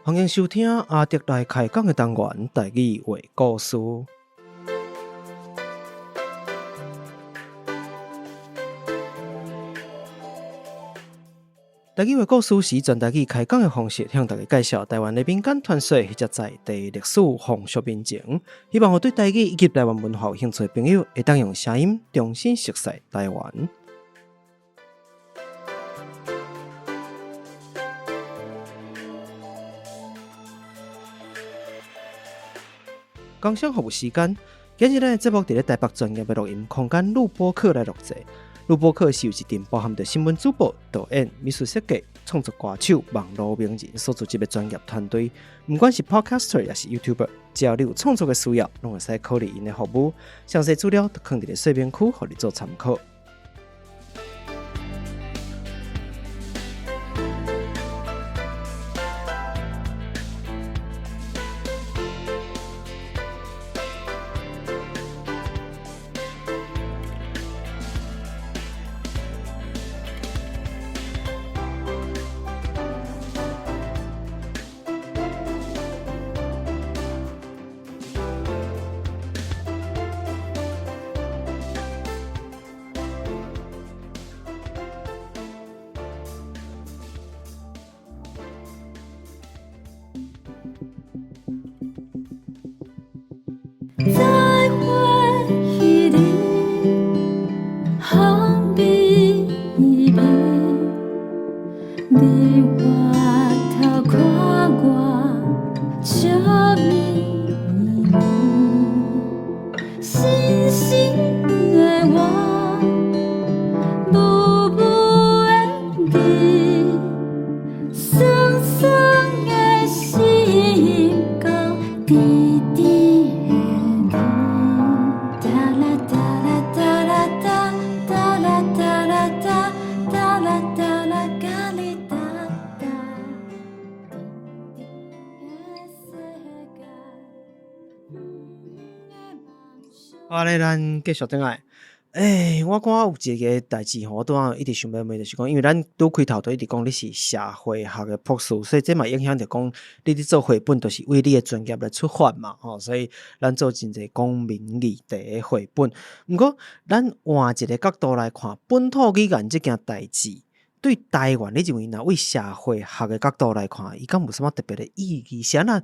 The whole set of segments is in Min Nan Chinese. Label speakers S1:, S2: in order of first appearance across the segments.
S1: 歡迎收聽阿德來開講的單元台語話故事。台語話故事是全台語開講的方式，向大家介紹台灣的民間傳說或者在地歷史風俗民情。希望予對台語以及台灣文化有興趣的朋友，會當用聲音重新熟悉台灣。工商服務時間，今日咱的節目佇咧台北專業的錄音空間錄播客來錄製。錄播客是由一陣包含著新聞主播、導演、美術設計、創作歌手、網路名人所組織的專業團隊。毋管是 Podcaster 抑是 YouTuber，只要你有創作的需要，攏會使考慮𪜶的服務。詳細資料都囥佇咧說明區，予你做參考。
S2: 再會彼日，風微微，你回頭看我，笑眯眯，深深的我，霧霧的記，酸酸的心，閣甜甜的你。噠啦噠啦噠啦噠，噠啦噠啦噠，噠啦噠啦咖哩噠噠。
S1: 好咧，咱繼續轉來。欸，我感覺有一個代誌吼，我拄仔一直想欲問，就是講，因為咱拄開頭就一直講你是社會學的博士，所以這嘛影響著講，你佇做繪本，就是為你的專業來出發嘛，吼，所以咱做真濟公民議題的繪本。毋過，咱換一個角度來看，本土語言這件代誌，對台灣，你認為若為社會學的角度來看，伊敢有啥物特別的意義？是按怎？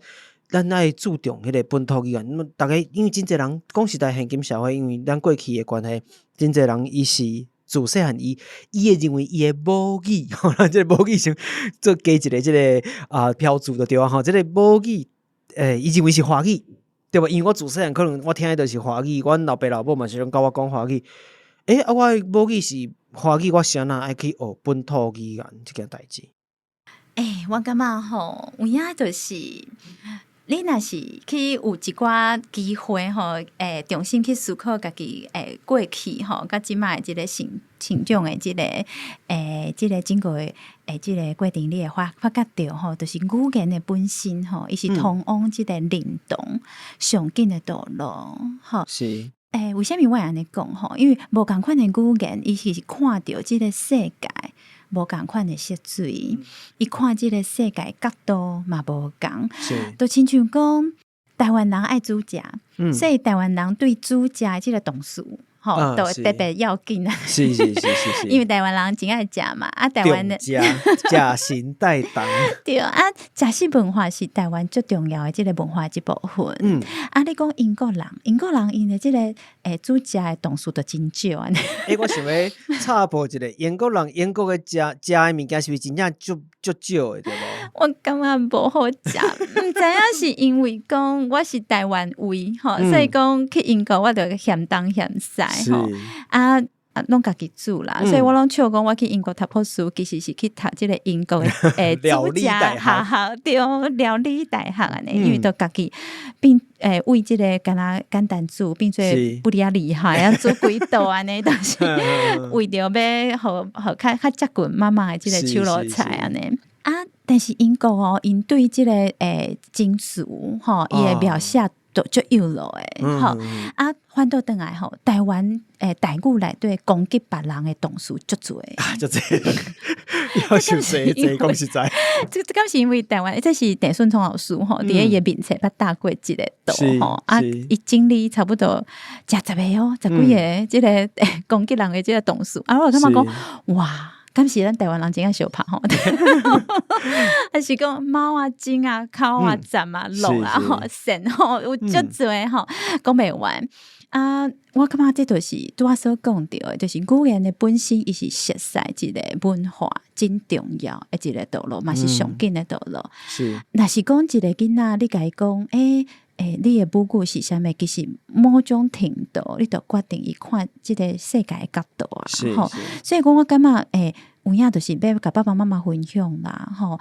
S1: 咱愛注重彼個本土語言，逐家因為真濟人講實在，現今社會因為咱過去的關係，真濟人伊是自細漢伊伊會認為伊的母語，吼，咱這個母語先做加一個這個啊標註就對啊，吼，這個母語，欸，伊認為是華語，對無？因為我自細漢可能我聽的就是華語，阮老爸老母嘛是攏佮我講華語，欸，啊，我的母語是華語，我是按怎愛去學本土語言這件代誌？
S3: 欸，我感覺吼，有影就是。你若是去有一寡機會吼，欸，重新去思考家己欸過去吼，佮這擺的這個成成長的這個欸，這個整個的欸，這個過程，你會發發覺著吼，就是語言的本身吼，伊是通往這個認同上緊的道路吼。欸，為啥物我會按呢講吼？因為無仝款的語言，伊是看著這個世界。無仝款的色水，伊看這個世界角度嘛無仝，就親像講台灣人愛煮食，所以台灣人對煮食的這個動詞，吼，都特別要緊啊。因為台灣人真愛食嘛，啊，台灣的
S1: 食食神帶動。
S3: 對啊，食食文化是台灣最重要的這個文化一部分。啊，你講英國人，英國人𪜶的這個欸煮食的動詞就真少按呢。
S1: 欸，我想欲插播一下，英國人英國的食食的物件是毋是真正足足少的，對無？
S3: 我感覺無好食，毋知影是因為講我是台灣胃吼，所以講去英國我就嫌東嫌西吼，啊。啊，攏家己煮啦，所以我攏笑講，我去英國讀博士，其實是去讀這個英國的欸
S1: 料理大學，
S3: 學校對，料理大學按呢，因為都家己變欸為這個敢若簡單煮，變做不哩仔厲害啊，煮幾道按呢，但是為著欲予予較較接近媽媽的這個手路菜按呢。啊，但是英國哦，𪜶對這個欸精髓吼，伊的描寫。都足幼落的吼。啊，反倒轉來吼，台灣台語內底攻擊別人的動詞足濟。
S1: 啊，足濟，要想濟濟講實在。
S3: 這敢是因為台灣，這是鄭順聰老師吼，佇咧伊的面冊捌打過這個圖吼，啊，伊整理差不多成十個哦，十幾個這個攻擊人的這個動詞，啊，我感覺講哇，敢是咱台灣人真正相拍吼，還是講貓啊、精啊、哭啊、站啊、落啊、吼、神吼，有足濟吼，講袂完。啊，我感覺這就是拄仔所講著的，就是語言的本身，伊是熟悉一個文化真重要的一個道路，嘛是上緊的道路。若是講一個囡仔，你共伊講，你的母語是啥物？其實某種程度，你就決定伊看這個世界的角度啊。吼，所以講我感覺，有影就是欲共爸爸媽媽分享啦，吼，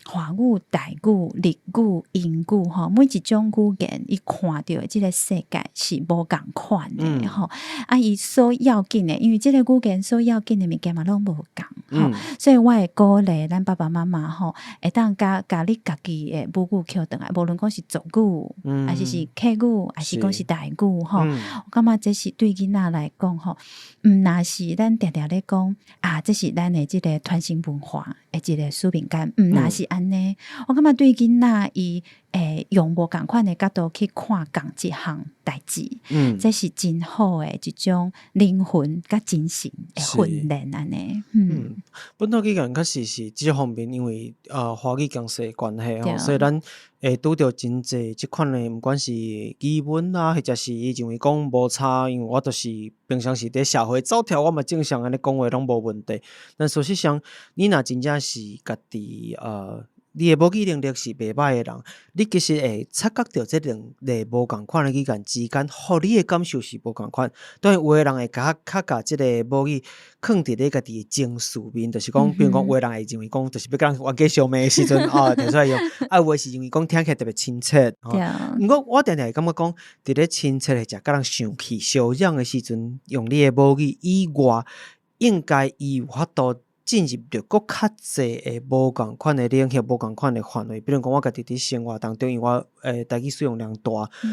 S3: 華語、台語、日語、英語，吼，每一種語言，伊看著的這個世界是無仝款的，吼，啊，伊所要緊的，因為這個語言所要緊的物件嘛，攏無仝，吼，所以我會鼓勵咱爸爸媽媽，吼，會當共共你家己的母語抾轉來，無論講是族語，還是客語，還是講是台語，吼，我感覺這是對囡仔來講，吼，毋若是咱定定咧講啊，這是咱的這個傳承文化的一個使命感，毋若是按呢，我感覺對囡仔伊會用無仝款的角度去看仝一項代誌，這是真好的一種靈魂佮精神的訓練按呢。
S1: 本土語言確實是這方面，因為華語強勢的關係吼，所以咱會拄著真濟這款的，毋管是語文啊，或者是伊認為講無差，因為我就是平常時佇社會走跳，我嘛正常按呢講話攏無問題。但事實上，你若真正是家己你的母語能力是袂䆀的人，你其實會察覺著這兩個無仝款的語言之間，予你的感受是無仝款。當然有的人會較較共這個母語囥佇咧家己的情緒面，就是講，比如講，有的人會認為講，就是欲共人冤家相罵的時陣，哦，提出來用；啊，有的是認為講聽起來特別親切。毋過我定定會感覺講，佇咧親切或者共人生氣、相嚷的時陣，用你的母語以外，應該伊有法度進入著閣較濟的無仝款的領域、無仝款的範圍。比如講，我家己佇生活當中，因為我台語使用量大，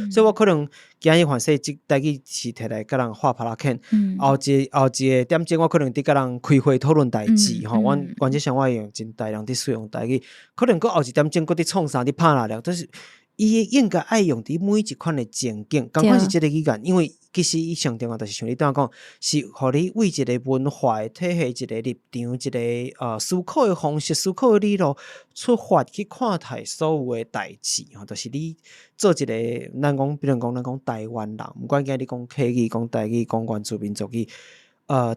S1: 所以我可能今日凡勢這台語是提來共人畫帕拉肯，後一個點鐘我可能佇共人開會討論代誌吼，阮原則上我會用真大量佇使用台語，可能閣後一點鐘閣佇創啥佇拍獵了，就是伊應該愛用佇每一款的情景，仝款是這個語言，因為其實伊上重要就是像你拄仔講，是予你為一個文化的體系、一個立場、一個思考的方式、思考的理路出發去看待所有的代誌吼，就是你做一個咱講，比如講咱講台灣人，毋管今日你講客語、講台語、講原住民族語，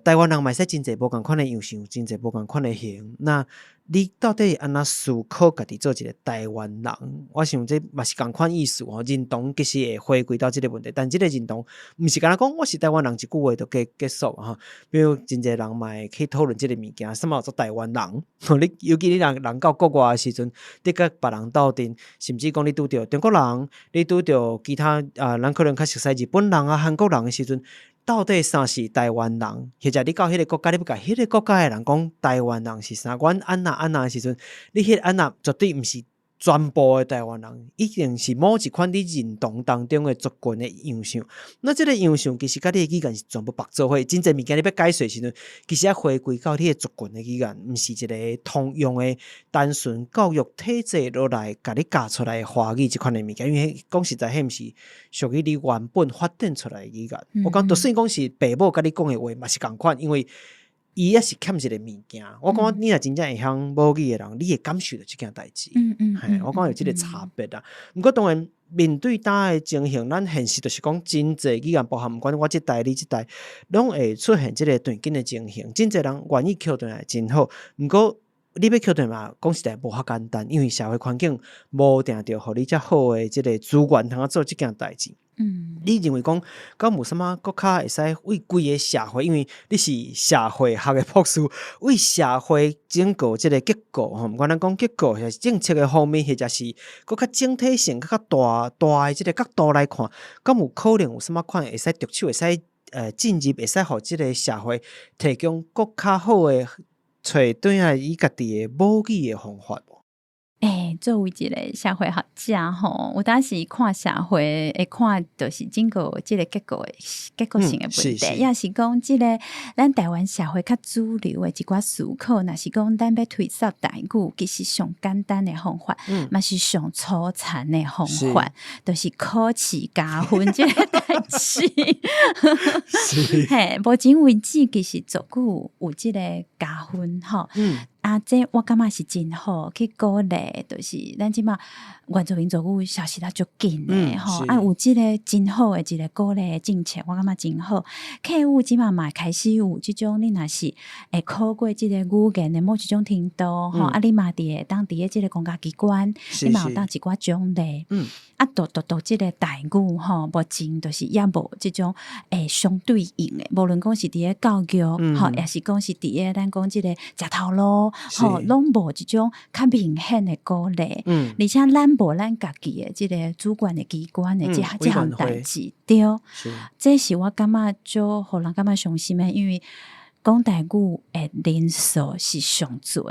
S1: 台灣人嘛會使真濟無仝款的樣式，真濟無仝款的型。那你到底按怎思考家己做一個台灣人？我想這嘛是仝款意思吼。認同其實會回歸到這個問題，但這個認同毋是干焦講我是台灣人一句話就結束吼。比如真濟人嘛會去討論這個物件，啥物叫做台灣人？你尤其你人到國外的時陣，你佮別人鬥陣，甚至講你拄著中國人，你拄著其他啊，咱可能較熟悉日本人啊、韓國人的時陣，到底啥是台灣人？或者你到彼個國家，你欲共彼個國家的人講台灣人是啥？阮按怎按怎的時陣，你彼個按怎絕對毋是全部的台灣人，一定是某一款你認同當中的族群的樣相。那這個樣相其實佮你的語言是全部縛做伙，真濟物件你欲解釋時陣，其實愛回歸到你的族群的語言，毋是一個通用的單純教育體制落來共你教出來的華語這款的物件，因為講實在，彼毋是屬於你原本發展出來的語言。我講，就算講是爸母共你講的話，嘛是仝款，因為伊也是欠一個物件。我感覺你若真正會曉母語的人，你會感受著這件代誌。嘿，我感覺有這個差別啦。毋過當然面對今的情形，咱現實就是講真濟語言包含，毋管我這代你這代，攏會出現這個斷根的情形。真濟人願意抾轉來真好，毋過你欲抾轉嘛，講實在無遐簡單，因為社會環境無定著予你遮好的這個資源通做這件代誌。你認為講，敢有啥物閣較會使為規個社會，因為你是社會學的博士，為社會整個這個結構吼，毋管咱講結構，或是政策的方面，或者是閣較整體性、閣較大大的這個角度來看，敢有可能有啥物款會使著手，會使進入，會使予這個社會提供閣較好的揣轉來伊家己的母語的方法無？
S3: 作為一个社會學者吼，有當時看社會會看，就是整個這个結構的結構性的問題，抑是講這个咱台灣社會較主流的一寡思考，若是講咱欲推捒台語，其實上簡單的方法，嘛是上粗殘的方法，就是考試加分這个代誌。嘿，目前為止其實族語有這个加分吼。啊，這我感覺是真好，去鼓勵，就是咱這馬原住民族語消失得足緊的吼，啊，有這个真好的一个鼓勵的政策，我感覺真好。客語這馬嘛開始有這種，你若是會考過這個語言的某一種程度吼，啊，你嘛佇會當佇咧這个公家機關，你嘛有當一寡獎勵。啊，獨獨獨這个台語吼，目前就是猶無這種相對應的，無論講是佇咧教育吼，抑是講是佇咧咱講這个食頭路。吼，攏無這種較明顯的鼓勵，而且咱無咱家己的這个主管的機關的這項代誌，對，這是我感覺足予人感覺傷心的，因為講台語的人數是上濟，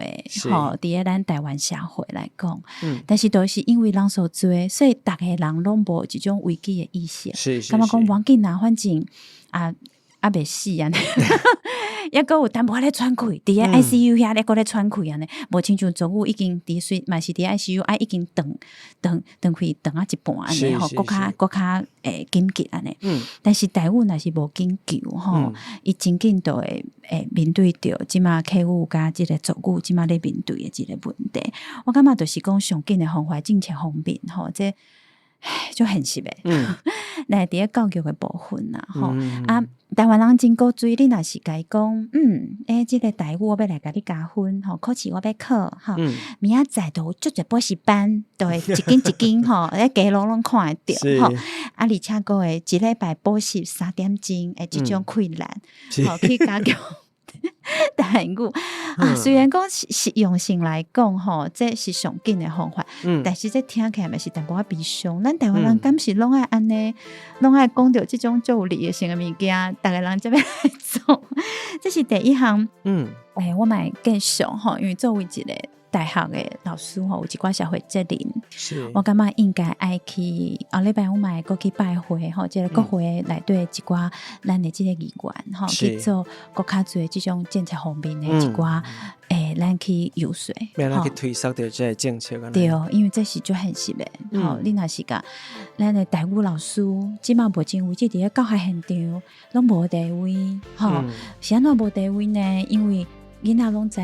S3: 吼，佇咧咱台灣社會來講，但是都是因為人數濟，所以逐个人攏無這種危機的意識，感覺講無要緊啦，反正啊猶未死按呢，猶閣有淡薄仔咧喘氣，佇咧 ICU 遐咧閣咧喘氣按呢，無親像族語已經佇雖嘛是佇 ICU 啊，已經斷斷斷氣斷啊一半按呢吼，閣較閣較緊急按呢。但是台語若是無緊救吼，伊真緊就會面對著這馬客語佮這个族語這馬咧面對的這个問題。我感覺就是講上緊的方法，政策方面吼，這唉足現實的。來佇咧教育的部分啦，吼啊，台灣人真古錐，你若是共伊講，這个台語我欲來共你加分，吼，考試我欲考，吼，明仔載就有足濟補習班，就會一間一間吼，咧街路攏看會著，吼，啊，而且閣會一禮拜補習3點鐘的這種困難，吼，去加強台語啊，雖然講實用性來講，吼，這是上緊的方法，但是這聽起來嘛是淡薄仔悲傷。咱台灣人敢是攏愛按呢，攏愛講著這種足有利益性的物件，逐个人才欲來做。這是第一項。我嘛會繼續吼，因為作為一个大學的老師吼，有一寡社會責任，我感覺應該愛去後禮拜我嘛會閣去拜會吼，這个國會內底一寡咱的這个議員吼，去做閣較濟這種政策方面的一寡咱去遊說，
S1: 欲按怎去推捒著這个政策。
S3: 對，因為這是足現實的，吼，你若是共咱的台語老師，這馬目前為止佇咧教學現場攏無地位，吼，是按怎無地位呢？因為囡仔攏知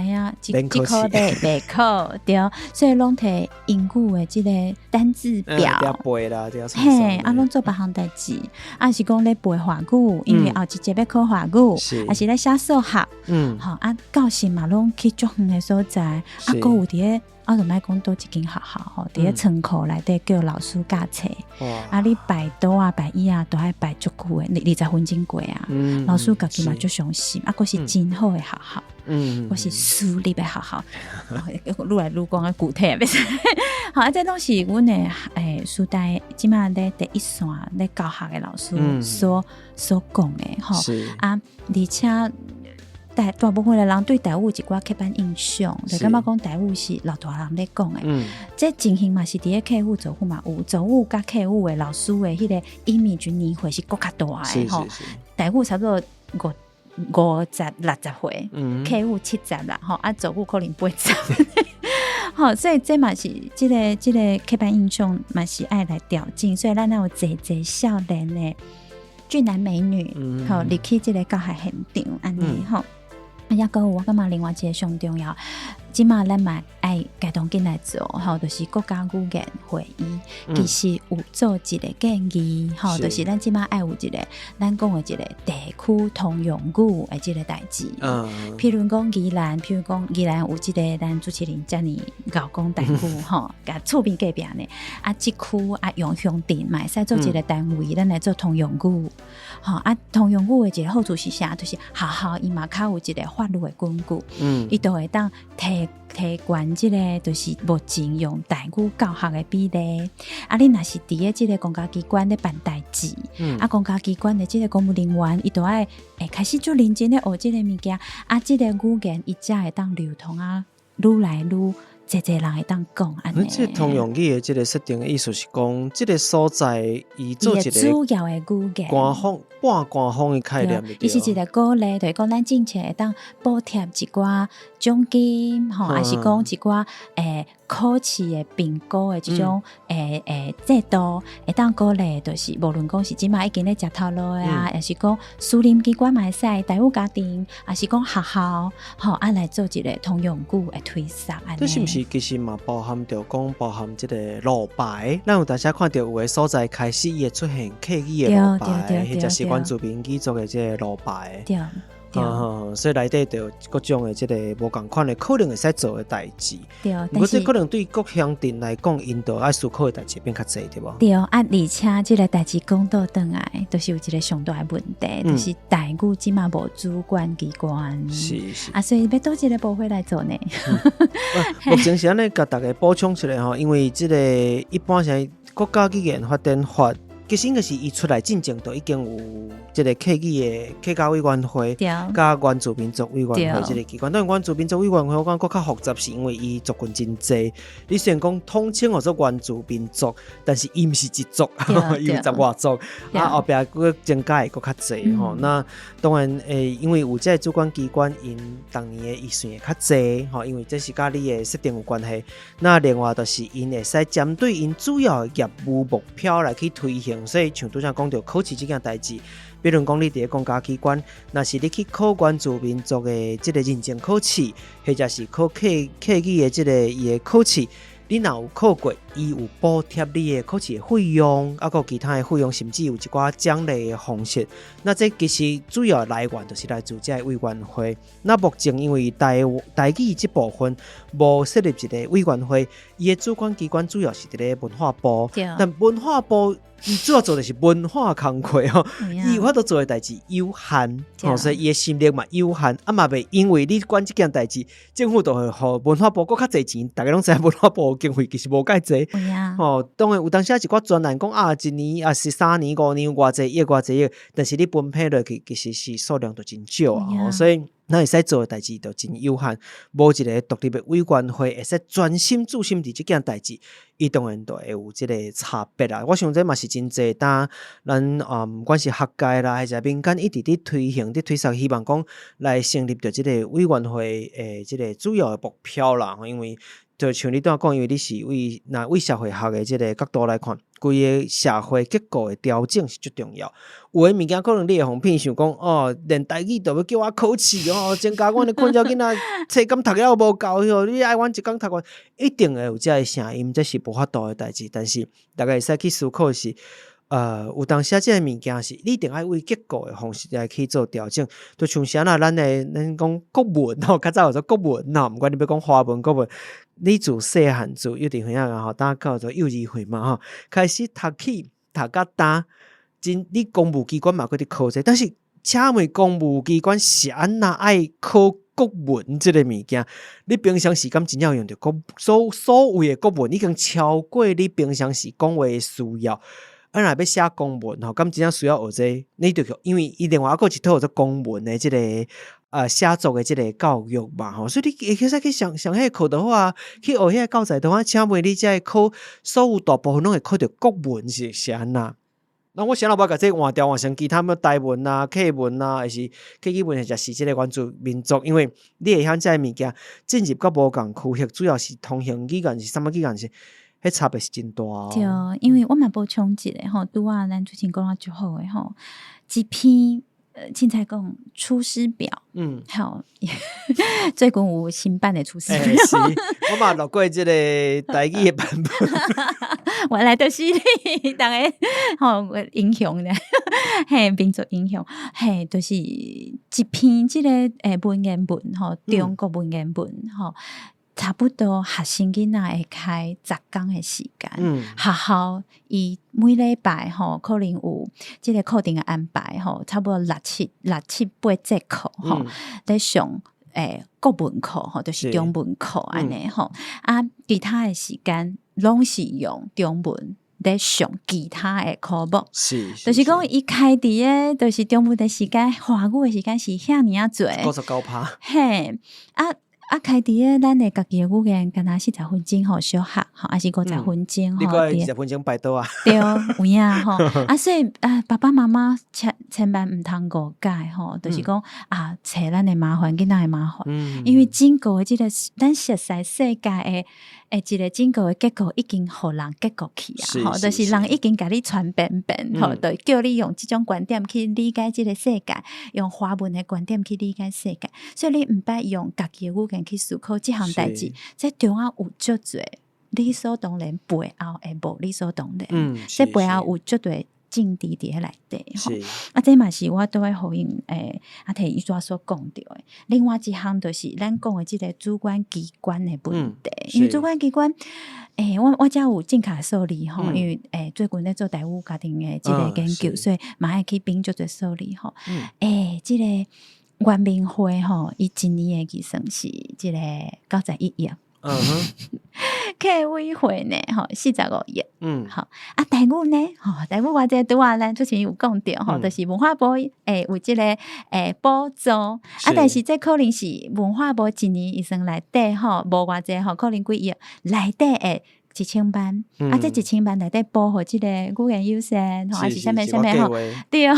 S3: 影，這科咧袂考，對，所以攏提英語的這个單字表，
S1: 背啦，
S3: 嘿，啊，攏做別項代誌，啊是講咧背華語，因為後一節欲考華語，抑是咧寫數學，吼，啊，教室嘛攏去足遠的所在，啊，閣有佇咧，我就莫講佗一間學校吼，佇咧倉庫內底叫老師教冊，啊，你擺桌啊擺椅啊，都愛擺足久的，20分鐘過啊，老師家己嘛足傷心，啊，閣是真好的學校。閣是私立的學校，愈來愈講啊具體袂使。好，啊，這攏是阮的師大這馬咧第一線咧教學的老師所講的吼。啊，而且大部分的人對台語有一寡刻板印象，就感覺講台語是老大人咧講的。這情形嘛是佇咧客語族語嘛有，族語佮客語的老師的彼個 image 年歲是閣較大的吼。台語差不多50、60歲，客語70啦，吼，啊，族語可能80。吼，所以這嘛是這个刻板印象嘛是愛來調整，所以咱有濟濟少年的俊男美女，吼，入去這个教學現場按呢吼。啊，猶閣有我感覺另外一个上重要，這馬咱嘛愛共同緊來做，吼，就是國家語言會議，其實有做一个建議，吼，就是咱這馬愛有一个咱講的一个地區通用語的這个代誌。譬如講宜蘭，譬如講宜蘭有這个咱主持人遮爾𠢕講台語，吼，共厝邊隔壁呢，啊，這區啊用鄉鎮嘛會使做一个單位，咱來做通用語，吼，啊，通用語的一个好處是啥？就是學校伊嘛較有一個法律的根據，伊就會當提懸這个就是目前用台語教學的比例。啊，你若是佇咧這个公家機關咧辦代誌，啊，公家機關的這个公務人員，伊就愛開始足認真咧學這个物件，啊，這个語言伊才會當流通啊，愈來愈濟濟人會當講按呢。
S1: 這通用語的這個設定的意思是講，這個所在伊做一個
S3: 主要的語言，
S1: 官方半官方的概念。
S3: 伊是一個鼓勵，就是講咱政策會當補貼一寡獎金，吼，抑是講一寡考試的評估的這種制度，會當鼓勵，就是無論講是這馬已經咧食頭路的啊，抑是講私人機關嘛會使，大有家庭，抑是講學校，吼，啊來做一個通用語的推廣。
S1: 這是毋是其實嘛包含著講包含這個路牌？咱有當時看著有的所在開始伊會出現客語的路牌，或者是原住民語族的這個路牌。
S3: 對。
S1: 所以內底就有各種的這個無仝款的可能會使做的代誌。
S3: 對，
S1: 毋過這可能對各鄉鎮來講，𪜶就愛思考的代誌變較濟，對無？
S3: 對啊，而且這個代誌講倒轉來，就是有一個上大的問題，就是台語這馬無主管機關。
S1: 是是。
S3: 啊，所以欲佗一个部會來做呢？
S1: 目前是按呢，共大家補充一下吼，因為這個一般是國家語言發展法。其實應該是伊出來進前就已經有這個客語的客家委員會，佮原住民族委員會這個機關。當然，原住民族委員會我感覺閣較複雜，是因為伊族群真濟。你雖然講統稱號做原住民族，但是伊毋是一族，伊有十外族。啊，後壁閣增加的閣較濟吼。那當然，因為有這個主管機關，𪜶逐年的預算會較濟吼，因為這是佮你的設定有關係。那另外就是𪜶會使針對𪜶主要的業務目標來去推行。所以像拄才講著考試這件代誌，比如講你佇咧公家機關，若是你去考原住民族的這個認證考試，或者是考客語的這個伊的考試，你若有考過，伊有補貼你的考試的費用，啊，閣有其他的費用，甚至有一寡獎勵的方式。那這其實主要來源就是來自這个委員會。那目前因為台語這部分無設立一個委員會，伊的主管機關主要是佇咧文化部。但文化部伊主要做的是文化工課吼，伊有法度做的代誌有限，吼，所以伊的心力嘛有限，啊嘛袂因為你管這件代誌，政府就會予文化部閣較濟錢，逐家攏知影文化部經費其實無蓋濟，吼，當然有當時一寡專案講啊，一年啊是3年5年偌濟億偌濟億，但是你分配落去其實是數量就真少啊，所以咱會使做的代誌就真有限，無一個獨立的委員會會使專心注心佇這件代誌，伊當然就會有這個差別啦。我想這嘛是真濟，當咱毋管是學界啦，還是民間一直佇推行、佇推捒，希望講來成立著這個委員會的這個主要的目標啦。因為就像你拄仔講，因為你是為若為社會學的這個角度來看，規个社會結構的調整是足重要。有的物件可能你會予騙想講，哦，連台語都欲叫我考試哦，增加阮的困擾囡仔冊敢讀了無夠哟，你愛阮一工讀完，一定會有這个聲音，這是無法度的代誌。但是逐家會使去思考的是，有當時這个物件是你一定愛為結構的方式來去做調整，就像啥啦，咱的咱講國文吼，較早叫做國文吼，毋管你欲講華文國文，你自細漢自幼稚園啊吼，當叫做幼兒園嘛吼，開始讀起讀甲今，真你公務機關嘛閣佇考這個，但是請問公務機關是按怎愛考國文這个物件？你平常時敢真正用著國所謂的國文，已經超過你平常時講話的需要。啊，若欲寫公文吼，敢真正需要學這個？你就因為伊另外猶閣有一套做公文的這個寫作的這個教育嘛吼，所以你會使去上上彼個課就好啊，去學彼个教材就好。請問你這个考所有大部分攏會考著國文是按怎？那我啥若欲共這換掉換成其他物台文啊、客文啊，還是客語文，或者是這個原住民族？因為你會曉這个物件進入較無仝區域，主要是通行語言是啥物語言是？彼差別是真大哦。
S3: 對，因為我嘛補充一下吼，拄仔咱主持人講得足好的吼，一篇凊彩講《出師表》，好，最近有新版的《出師表》。
S1: 是，我嘛錄過這個台語的版本。
S3: 原來就是你，逐个吼英雄呢，嘿，民族英雄，嘿，就是一篇這个文言文吼，中國文言文吼。差不多學生囡仔會開10工的時間，學校伊每禮拜吼可能有這个課程的安排吼，差不多六七八節課吼，咧上國文課吼，就是中文課按呢吼，啊，其他的時間攏是用中文咧上其他的科目，就是講伊開佇个就是中文的時間，華語的時間是遐爾仔濟，
S1: 99趴，
S3: 嘿，啊。啊，開佇咧咱的家己的語言，敢若四十分鐘吼，小學吼，抑是50分鐘
S1: 你
S3: 吼，佇
S1: 閣二十分鐘排倒啊？
S3: 對，有影吼。啊，所以啊，爸爸媽媽千千萬毋通誤解吼，就是講啊，揣咱的麻煩，囡仔的麻煩。因為整個的這個咱熟悉世界的的一個整個的結構已經予人結構去啊，吼，就是人已經共你傳遍遍，吼，就叫你用這種觀點去理解這個世界，用華文的觀點去理解世界，所以你毋捌用家己的語言去思考這項代誌，這中間有足濟理所當然背後的無理所當然，這背後有足濟政治佇咧內底吼。啊，這嘛是我拄愛呼應阿提伊紙所講著的。另外一項就是咱講的這個主管機關的問題，因為主管機關，我遮有正確數字吼，因為最近咧做台語家庭的這個研究，所以嘛愛去比足濟數字吼。這個原民會吼，伊一年的預算是這個91億。客委會呢，吼，45億。好，啊，台語呢，吼，台語偌濟拄仔咱之前有講著吼，就是文化部有這個補助，啊，但是這可能是文化部一年預算內底吼，無偌濟吼，可能幾億內底的1000萬，啊，這一千萬內底補予這個語言優先吼，抑是啥物啥物吼，對，啊，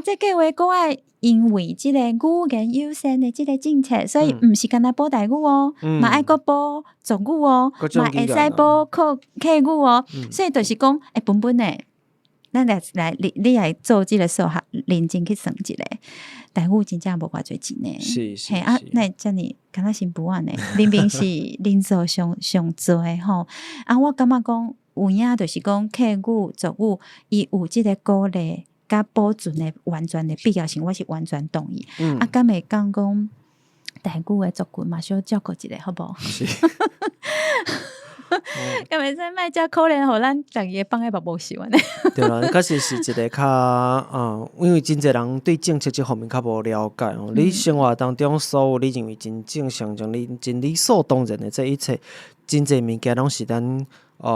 S3: 這計劃閣愛因為這個語言優先的這個政策，所以毋是干焦補台語哦，嘛愛閣補族語哦，嘛會使補客語哦，所以就是講，本本的，咱來來你你來做這個數學，認真去算一下，台語真正無偌濟錢呢。嘿啊，哪會遮爾敢若新婦按呢？明明是人數上上濟吼，啊，我感覺講有影就是講客語、族語，伊有這個鼓勵佮保存的完全的必要性，我是完全同意。啊，敢會講講台語的族群嘛，小照顧一下，好無？
S1: 是。
S3: 敢會使莫遮可憐，予咱逐个放咧目無受按呢？
S1: 對啦，確實是一個較因為真濟人對政策這方面較無了解哦。你生活當中所有你認為真正常、真理真理所當然的這一切，真濟物件攏是咱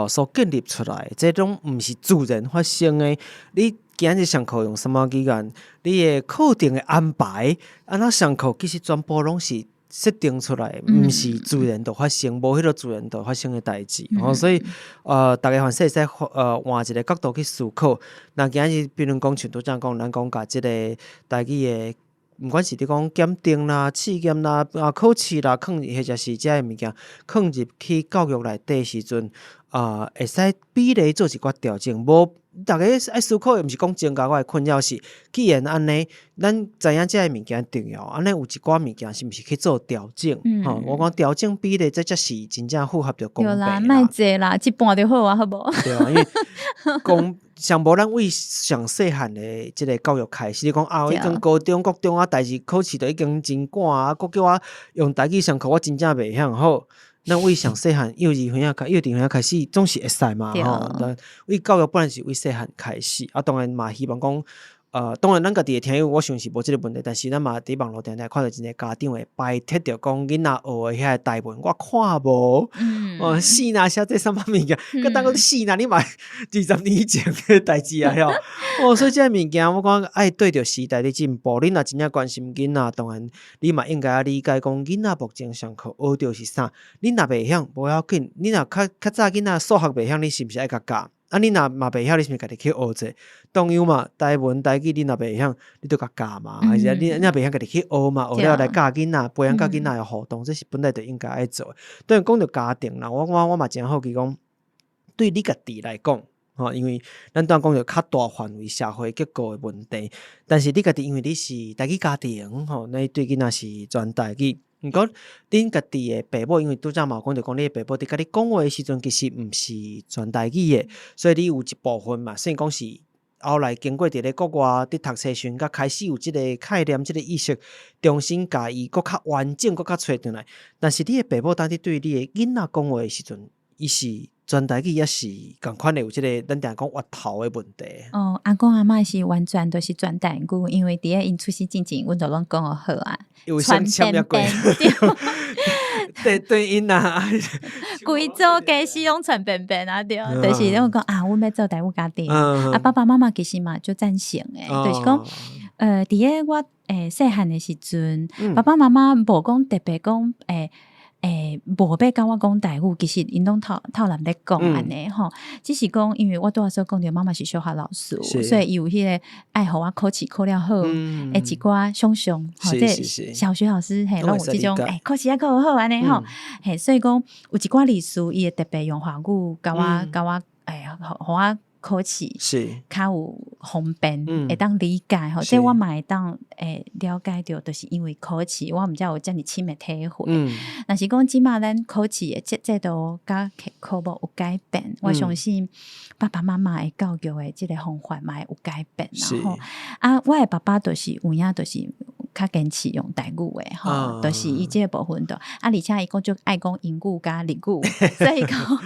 S1: 所建立出來的，這攏毋是自然發生的。你今日上課用啥物語言？你的課程的安排，按怎上課，其實全部攏是設定出來，毋是自然就發生，無彼個自然就發生的代誌。吼，所以逐家凡勢會使換一個角度去思考。若今日比如講，像拄才講，咱講共這個台語的，毋管是你講檢定啦、試驗啦、啊考試啦，囥或者是這个物件，囥入去教育內底時陣，啊，會使比例做一寡調整。無逐家愛思考的，毋是講增加我的困擾，是既然按呢，咱知影這个物件重要，按呢有一寡物件是毋是去做調整？吼，我講調整比例，這才是真正符合著公平
S3: 啦。對啦，莫濟啦，一半就好啊，好無？
S1: 對啊，因為講上無咱為上細漢的這個教育開始，你講啊，已經高中、國中啊，代誌考試都已經真趕啊，閣叫我用台語上課，我真正袂曉好。咱為上細漢幼稚園開始，總是會使嘛吼。為教育本來是為細漢開始，啊，當然嘛希望講，當然咱家己的聽友，我想是無這個問題，但是咱嘛佇網路定定看著真濟家長會排斥著講囡仔學的遐個台文，我看無，哦，死若寫這啥物物件，閣當講死若你嘛20年前的代誌啊，吼，哦，所以這个物件我感覺愛對著時代咧進步，你若真正關心囡仔，當然你嘛應該愛理解講囡仔目前上課學著是啥，你若袂曉無要緊，你若較較早囡仔數學袂曉，你是毋是愛共教？啊，你若嘛袂曉，你是毋是家己去學者？同樣嘛，台文、台語你若袂曉，你就共教嘛，還是你若袂曉，家己去學嘛，學了來教囡仔，培養佮囡仔的互動，這是本來就應該愛做的。當然講著家庭啦，我嘛真好奇講，對你家己來講，吼，因為咱拄仔講著較大範圍社會結構的問題，但是你家己因為你是台語家庭，吼，你對囡仔是全台語。毋過，恁家己的爸母，因為拄才嘛有講著講，你的爸母佇佮你講話的時陣，其實毋是全台語的，所以你有一部分嘛，雖然講是後來經過佇咧國外佇讀冊時陣，才開始有這個概念、這個意識，重新共伊閣較完整、閣較揣轉來。但是你的爸母當佇對你的囡仔講話的時陣，伊是全台語，抑是仝款的有這個咱定講越頭的問題。
S3: 哦，阿公阿嬤是完全都是全台語，因為佇咧𪜶出世進前，阮就攏講予好啊，
S1: 有先簽約過，對對𪜶啊，
S3: 規組家始攏傳遍遍啊，對，就是阮講啊，阮欲做台語家庭，啊，爸爸媽媽其實嘛足贊成的，就是講。佇咧我細漢的時陣，爸爸媽媽無講特別講無欲佮我講台語，其實𪜶攏透透濫咧講按呢吼，只是講因為我拄仔所講著媽媽是小學老師，所以伊有彼個愛予我考試考了好，的一寡想像吼，這小學老師嘿，攏有這種考試愛考好按呢吼，嘿，所以講有一寡歷史伊會特別用華語共我予我考試較有方便，會當理解吼，這我嘛會當了解著，就是因為考試，我毋才有遮爾深的體會。若是講這馬咱考試的制度佮科目有改變，我相信爸爸媽媽的教育的這個方法嘛會有改變啦吼。啊，我的爸爸就是有影，就是較堅持用台語的吼，就是伊這個部分就啊，而且伊閣足愛講英語佮日語，所以講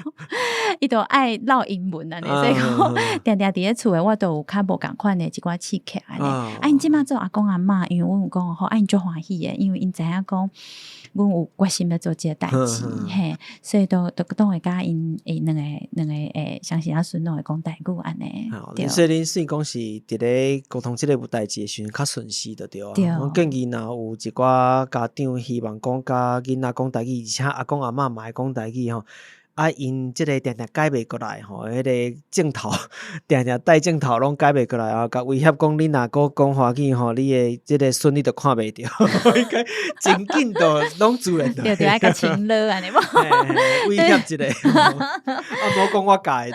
S3: 伊就愛嘮英文按呢，所以講定定佇咧厝的我都有較無仝款的一寡刺激按呢。啊，𪜶這馬做阿公阿嬤，因為阮有講吼，啊，𪜶足歡喜的，因為𪜶知影講阮有決心欲做這個代誌，嘿，所以都會佮𪜶兩個相信仔孫攏會講台語按呢。
S1: 所以恁算講是佇咧溝通這個有代誌的時陣較順勢就對啊。我建議若有一寡家長希望講佮囡仔講台語，而且阿公阿嬤嘛會講台語吼，啊，𪜶這個定定改袂過來吼，彼個鏡頭定定帶鏡頭攏改袂過來啊，共威脅講你若閣講華語吼，你的這個孫你都看袂著，應該真緊就攏自然。
S3: 對對，愛共親熱按呢無？
S1: 威脅一下，啊，無講我教的。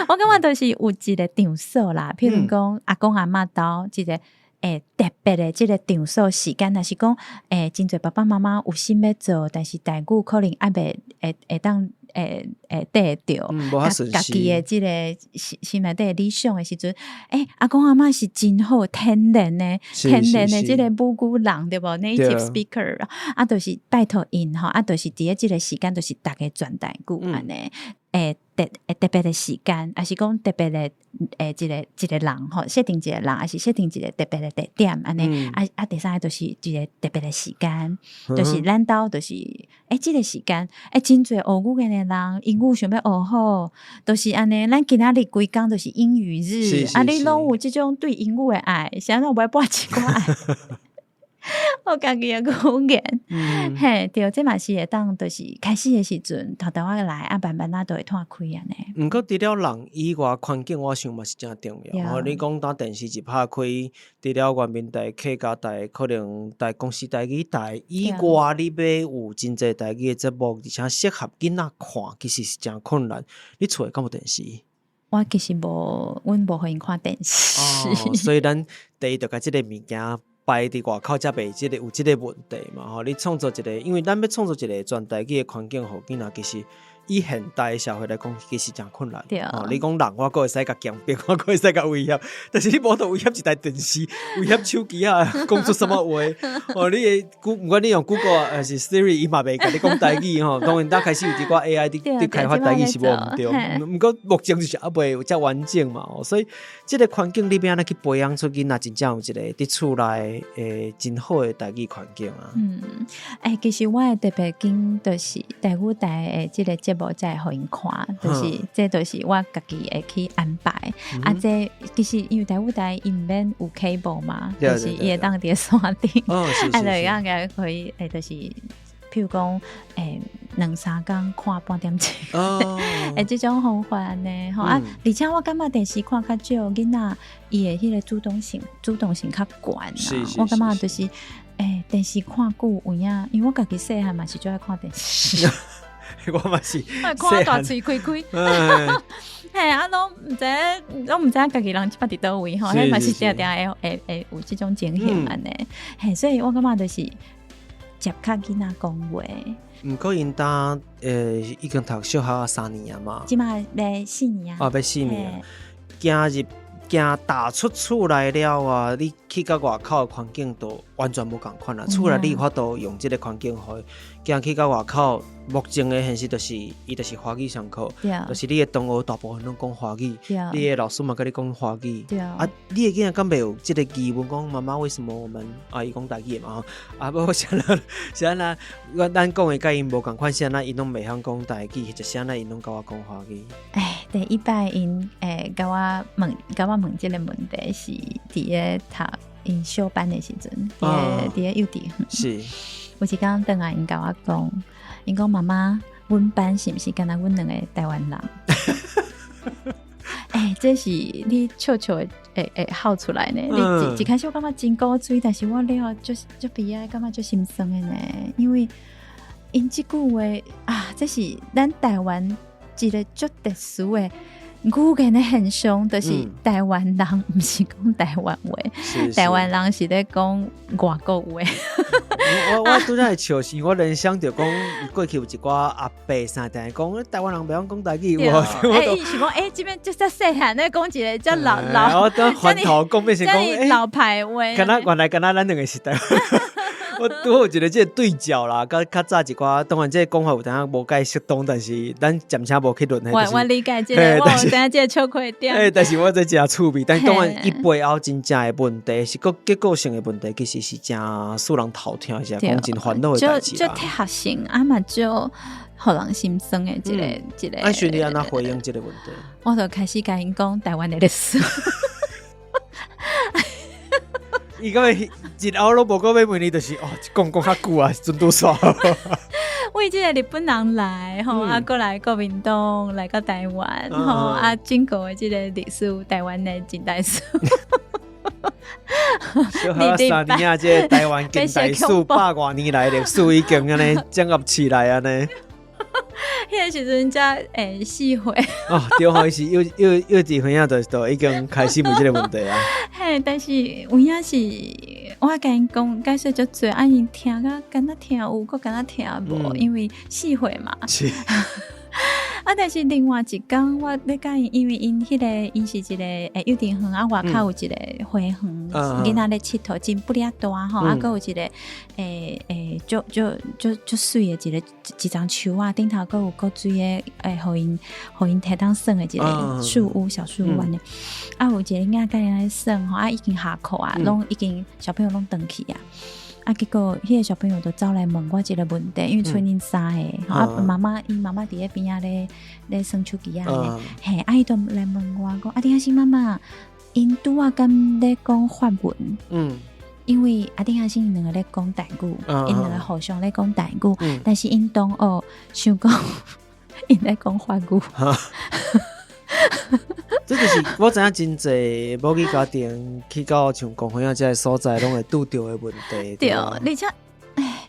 S3: 我感覺就是有一個場所啦，譬如講阿公阿嬤兜一個特別的這個場所時間，若是講真濟爸爸媽媽有心欲做，但是台語可能猶未會當會綴會著，家己的這個心內底的理想的時陣，阿公阿嬤是真好天然的，天然的這個母語人對無？Native speaker 啊，就是拜託𪜶吼，啊，就是佇咧這個時間，就是逐家全台語按呢。特別的時間，抑是講特別的一個人吼，設定一個人，抑是設定一個特別的地點按呢。啊啊，第三個就是一個特別的時間，就是咱兜就是這個時間，真濟學語言的人，英語想欲學好，就是按呢。咱今仔日規工就是英語日，啊，你攏有這種對英語的愛，是按怎無愛撥一寡愛學家己的語言，嘿，對，這嘛是會當，就是開始的時陣，沓沓仔來，啊，慢慢仔就會拓開按呢。
S1: 毋過除了人以外，環境我想嘛是誠重要。吼，你講當電視一拍開，除了原民台、客家台，可能台公視台語台以外，你欲有真濟台語的節目，而且適合囡仔看，其實是誠困難。你厝內敢有電視？
S3: 我其實無，阮無予𪜶看電視。
S1: 哦，所以咱第一就共這個物件擺佇外口，才袂這個有這個問題嘛吼。你創造一個，因為咱欲創造一個全台語的環境，予囡仔其實以現代社會來講，其實誠困難。哦，你講人，我閣會使共強迫，我閣會使共威脅，但是你無得威脅一台電視，威脅手機啊，講出啥物話？哦，你的毋管你用 Google 還是 Siri，伊嘛袂共你講台語吼。當然，當開始有一寡 AI 佇開發台語是無毋對，毋過目前就是猶未有遮完整嘛。所以，這個環境你欲按怎去培養出囡仔真正有一個佇厝內真好的台語環境啊？
S3: 嗯，其實我會特別緊，就是台語台的這個節目才會予𪜶看，就是這就是我家己會去安排。啊，這其實因為台語台伊毋免有 cable 嘛，就是伊會當佇線頂，啊，就會當共可以，就是譬如講，兩三工看半點鐘，這種方法呢，吼啊，而且我感覺電視看較少，囡仔伊的彼個主動性較懸啊。我感覺就是，電視看久有影，因為我家己細漢嘛是最愛看電視。
S1: 我嘛是，
S3: 看大喙開開，嘿，啊，攏毋知，攏毋知影家己人這擺佇佗位吼，彼嘛是定定會有這種情形按呢。嘿，所以我感覺就是接較囡仔講話。
S1: 毋過𪜶當已經讀小學3年啊嘛，
S3: 這馬欲四年啊，
S1: 哦，欲四年啊，行入行踏出厝內了啊，你去到外口的環境都完全無仝款啊。厝內你有法度用這個環境予伊，行去到外口，目前的現實就是，伊就是華語上課，就是你的同學大部分攏講華語，你的老師嘛共你講華語，啊，你的囡仔敢袂有這個疑問，講媽媽為什麼我們啊，伊講台語的嘛吼，啊，無是按怎是按怎，咱講的佮𪜶無仝款，是按怎𪜶攏袂曉講台語，或者是按怎𪜶攏共我講華語？
S3: 第一擺𪜶共我問這個問題是佇咧讀 𪜶小班的時陣，佇咧幼稚園，有一工轉來𪜶共我講，𪜶講媽媽，阮班是毋是干焦阮兩個台灣人？欸，這是你笑笑會哭出來呢。你一開始我感覺真古錐，但是我了後足足悲哀，感覺足心酸的呢。因為𪜶這句話啊，這是咱台灣一個足特殊的語言的現象，就是台灣人毋是講台灣話，台灣人是咧講外國話。
S1: 我拄才會笑，是我聯想著講過去有一寡阿伯啥，定講台灣人袂曉講台語。
S3: 欸，伊是講欸，這邊就遮細漢咧講一個遮老老，
S1: 我拄翻頭講變成講
S3: 老牌話。
S1: 敢若原來敢若咱兩個是台灣。我拄好有一個這個對照啦，佮較早一寡，當然這個講法有當無介適當，但是咱暫且無去論。
S3: 我理解這個，我有知影這個笑話點。
S1: 欸，但是我這誠趣味，但當然伊背後真正的問題是閣結構性的問題，其實是誠使人頭痛，是講真煩惱的代誌
S3: 啦。就貼合性啊嘛，就予人心酸的一個一個。
S1: 啊，選你按怎回應這個問題？
S3: 我就開始共𪜶講台灣的歷史。
S1: 伊敢會日後攏無閣欲問你，就是哦，講講較久啊，陣拄煞。
S3: 為這個日本人來吼，啊，閣來國民黨來到台灣吼，啊，經過的這個歷史，台灣的近代史。
S1: 小可3年啊，這個台灣近代史百外年來歷史已經按呢整合起來按呢。
S3: 彼個時陣才會4歲。
S1: 哦，對吼，伊是幼稚園啊，就已經開始問這個問題啊。
S3: 嘿，但是有影是，我共𪜶講解說足濟，啊𪜶聽甲敢若聽有，閣敢若聽無，因為4歲嘛。啊！但是另外一工，我咧共𪜶，因為𪜶彼個𪜶是一個欸幼稚園啊，外口有一個花園，囡仔咧𨑨迌真不哩大吼，啊，閣有一個欸欸足足足足媠的一個一叢樹仔，頂頭閣有古錐的欸，予𪜶提當耍的一個樹屋小樹屋按呢。啊，有一個囡仔共𪜶咧耍吼，啊，已經下課啊，攏已經小朋友攏轉去啊。啊，結果彼個小朋友就走來問我一個問題，因為賰𪜶三個，啊，媽媽𪜶媽媽佇咧邊仔咧咧耍手機仔呢，嘿，啊，伊就來問我講，阿丁阿星媽媽，𪜶拄仔敢咧講法文？因為阿丁阿星𪜶兩個咧講台語，𪜶兩個互相咧講台語，但是𪜶同學想講𪜶咧講法語。
S1: 這就是我知影真濟母語家庭去到像公園仔這个所在，攏會拄著的問題。
S3: 對，而且，唉，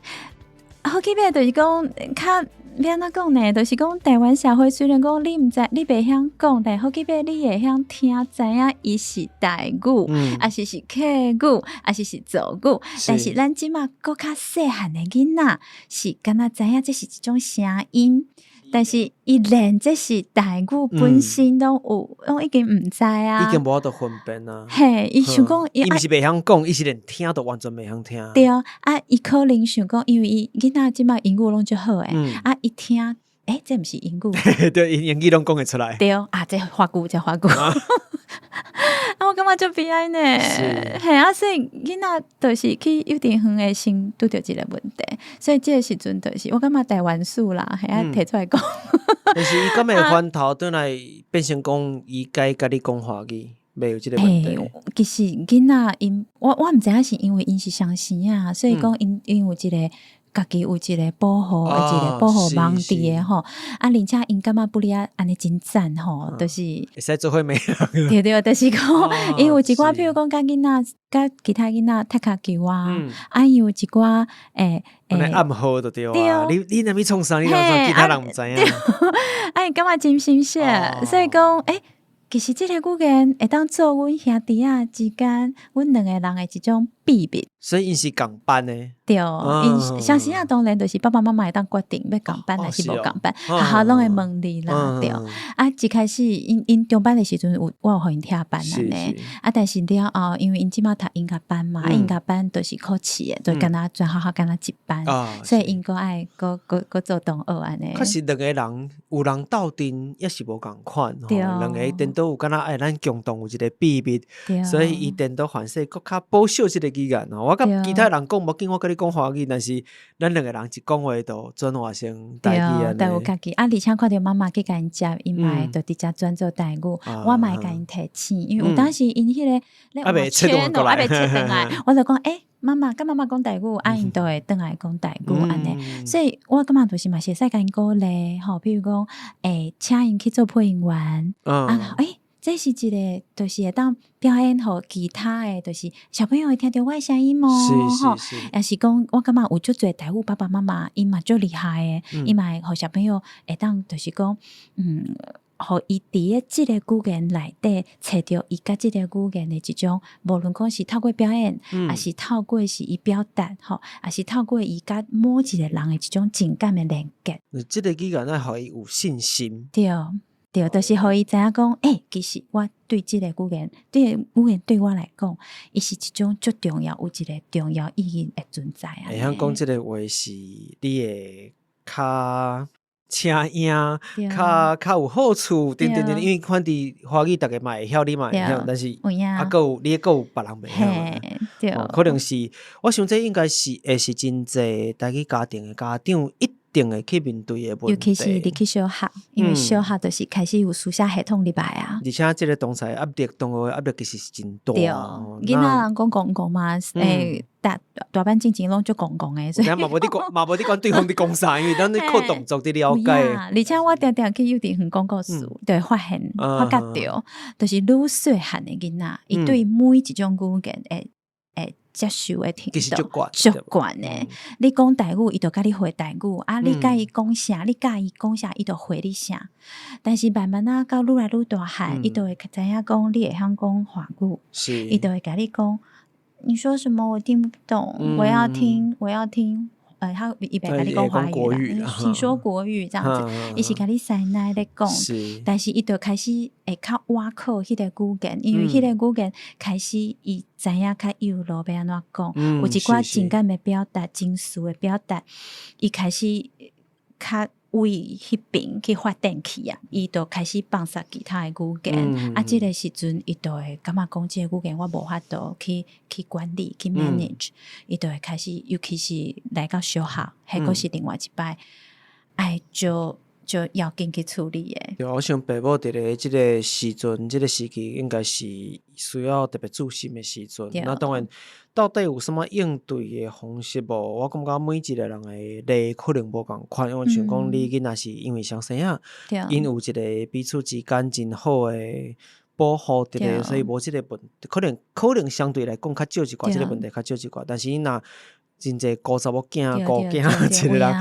S3: 好幾擺就是講，較欲按怎講呢？就是講台灣社會雖然講你毋知，你袂曉講，但好幾擺你會曉聽知影伊是台語，抑是是客語，抑是是族語。但是咱這馬閣較細漢的囡仔，是敢若知影這是一種聲音。但是伊連這是台語本身攏有，攏已經毋知啊，
S1: 已經無法度分辨啊。
S3: 嘿，伊想講，
S1: 伊毋是袂曉講，伊是連聽都完全袂曉聽。
S3: 對啊，伊可能想講，因為伊囡仔這馬英語攏足好的，啊，伊聽，欸，這毋是英語，
S1: 對，英語攏講會出來。
S3: 對啊，這法語，這法語。啊，我感覺足悲哀呢。嘿啊，所以囡仔就是去幼稚園會先拄著這個問題，所以這個時陣就是我感覺台灣史啦，嘿啊提出來講。
S1: 但是伊敢會翻頭轉來變成講，伊該共你講華語，袂有這個問題。
S3: 其實囡仔𪜶，我毋知影是因為𪜶是雙生仔，所以講𪜶有一個家己有一個保護，一個保護網佇的吼。啊，而且𪜶感覺不哩啊，按呢真讚吼，就是
S1: 會使做伙罵
S3: 人。對對，就是講，𪜶有一寡，譬如講，佮囡仔，佮其他囡仔踢跤球啊，啊，伊有一寡欸
S1: 欸暗號就對啊。你若欲創啥？你若創其他人毋知影。
S3: 啊，𪜶感覺真新鮮，所以講，欸，其實這個語言會當做阮兄弟仔之間，阮兩個人的一種秘密。
S1: 所以𪜶是仝班的。
S3: 對，𪜶雙生仔當然就是爸爸媽媽會當決定欲仝班還是無仝班，學校攏會問你啦，對。啊，一開始𪜶𪜶中班的時陣有我有予𪜶拆班按呢，啊，但是了後因為𪜶這馬讀音樂班嘛，音樂班就是考試的，就敢若全學校敢若一班，所以𪜶閣愛閣閣閣做同學按呢。
S1: 確實兩個人有人鬥陣也是無仝款，吼，兩個顛倒有敢若愛咱共同有一個秘密，所以伊顛倒反勢閣較保守這個囡語言吼，我佮其他人講無緊，我佮你講華語，但是咱兩個人一講話就轉化成台語按呢。
S3: 對，有家己啊，而且看著媽媽去共𪜶接，𪜶嘛會就直接轉做台語，我嘛會共𪜶提醒，因為有當時𪜶彼個咧
S1: 猶未切轉過來，
S3: 猶未切轉來，我就講欸，媽媽佮媽媽講台語，啊𪜶就會轉來講台語按呢，所以我感覺就是嘛是會使共𪜶鼓勵吼，比如講欸，請𪜶去做配音員，啊欸，這是一個就是會當表演予其他的，就是小朋友會聽著我的聲音哦，吼，抑是講我感覺有足濟台語爸爸媽媽，𪜶嘛足厲害的，𪜶嘛會予小朋友會當就是講，予伊佇咧這个語言內底揣著伊佮這个語言的一種，無論講是透過表演，抑是透過是伊表達，吼，抑是透過伊佮某一個人的一種情感的連結。
S1: 這个語言愛予伊有信心。
S3: 對。對，就是予伊知影講，欸，其實我對這個語言，這个語言對我來講，伊是一種足重要，有一個重要意義的存在啊。
S1: 會曉講這个話是你會較請贏，較較有好處，等等等，因為反正華語逐家嘛會曉，你嘛會曉，但是啊，閣有你閣有別人袂曉，哦，可能是我想這應該是會是真濟台語家庭的家長一定會去面對的問題。
S3: 尤其是入去小學，因為小學就是開始有書寫系統入來啊。
S1: 而且這个同儕壓力，同學壓力其實是真大。
S3: 對，囡仔人講講講嘛，欸，大大班進前攏足戇戇的，所以
S1: 嘛無佇講，嘛無佇管對方佇講啥，因為咱咧靠動作佇了解。
S3: 而且我定定去幼稚園講故事，就會發現發覺著，就是愈細漢的囡仔，伊對每一種語言會會接受的程度足懸的。你講台語，伊就共你回台語；啊，你共伊講啥，你教伊講啥，伊就回你啥。但是慢慢仔到愈來愈大漢，伊就會知影講你會曉講華語，伊就會共你講，你說什麼我聽不懂，我要聽，我要聽。他伊袂共你講華語啦，請說國語這樣子，伊是共你師奶咧講，但是伊就開始會較倚靠彼個語言，因為彼個語言開始伊知影較有路欲按怎講，有一寡情感的表達、情緒的表達，伊開始較為彼邊去發展去啊，伊就開始放捒其他的語言，啊，這个時陣伊就會感覺講這个語言我無法度去去管理去 manage，伊就會開始，尤其是來到小學，彼閣是另外一擺愛就就要緊去處理的。
S1: 對，我想爸母佇咧這个時陣，這个時期應該是需要特別注心的時陣。那當然，到底有啥物應對的方式無？我感覺每一個人的例可能無仝款，因為像講你囡仔是因為雙生仔，𪜶有一個彼此之間真好的保護佇咧，所以無這个問，可能可能相對來講較少一寡，這个問題較少一寡。但是𪜶若真濟孤查某囝、孤囝一個人，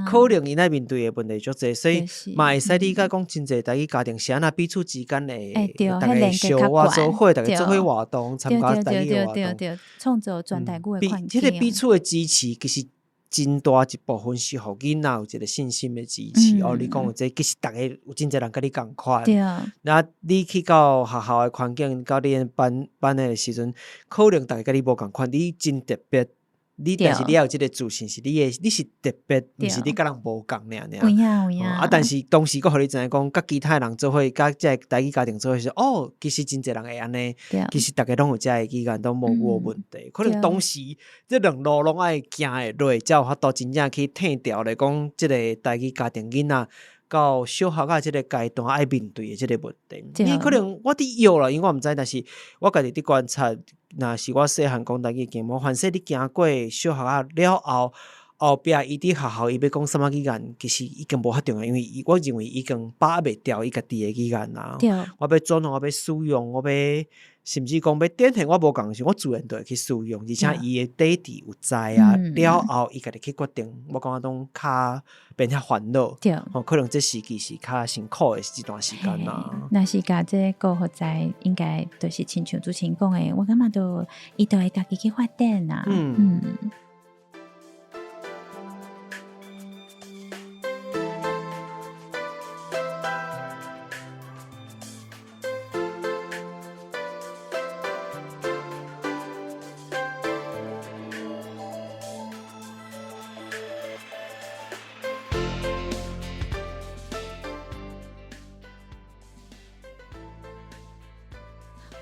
S1: 可能𪜶愛面對的問題足濟，所以嘛會使理解講真濟台語家庭是按怎彼此之間的，逐家相活做伙，逐家做伙活動，參加台語的活動，
S3: 創造全台語的環
S1: 境。彼這個彼此的支持，其實真大一部分是予囡仔有一個信心的支持。哦，你講的這其實逐家有真濟人佮你仝款。那你去到學校的環境，到你班班的時陣，可能逐家佮你無仝款，你真特別。你但是你也有這个自信，是你的，你是特別，毋是你佮人無仝爾爾。
S3: 有影有影。
S1: 啊，但是同時閣予你知影講，佮其他人做伙，佮這个台語家庭做伙時，哦，其實真濟人會按呢，其實逐家攏有這个語言，攏無問題。可能當時這兩路攏愛行會落，才有法度真正去退掉來講，這个台語家庭囡仔到小學仔這个階段愛面對的這个問題。你可能我佇臆啦，因為我毋知，但是我家己佇觀察。若是我細漢講台語經，無凡勢你行過小學仔了後，後壁伊佇學校伊欲講啥物語言，其實已經無遐重要，因為伊我認為已經把握袂牢伊家己的語言啊。我欲轉換，我欲使用，我欲甚至講欲展現我無仝時，我自然就會去使用，而且伊的底底有知啊，了後伊家己去決定，我感覺攏較免遐煩惱。哦，可能這時期是較辛苦的一段時間啦。
S3: 若是共這個顧予知，應該就是親像主持人講的，我感覺都伊都會家己去發展啊。嗯。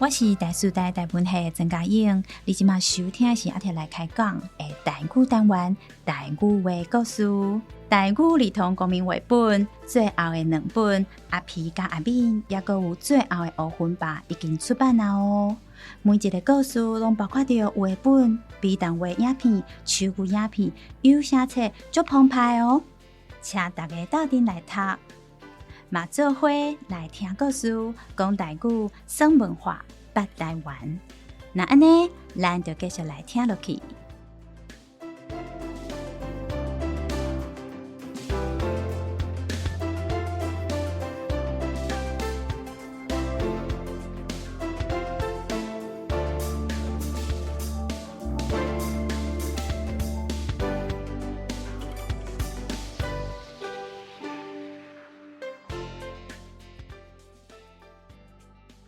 S3: 我是台師大台文系的曾嘉穎，你這馬收聽的是阿鐵來開講的台語單元台語話故事，台語兒童國民繪本最後的兩本阿皮佮阿敏，猶閣有最後的烏雲爸已經出版了哦。每一个故事攏包括著繪本、微動畫影片、手語影片、有聲冊，足澎湃哦！請大家鬥陣來讀，嘛做伙來聽故事，講台語，耍文化，捌台灣。那按呢，咱就繼續來聽落去。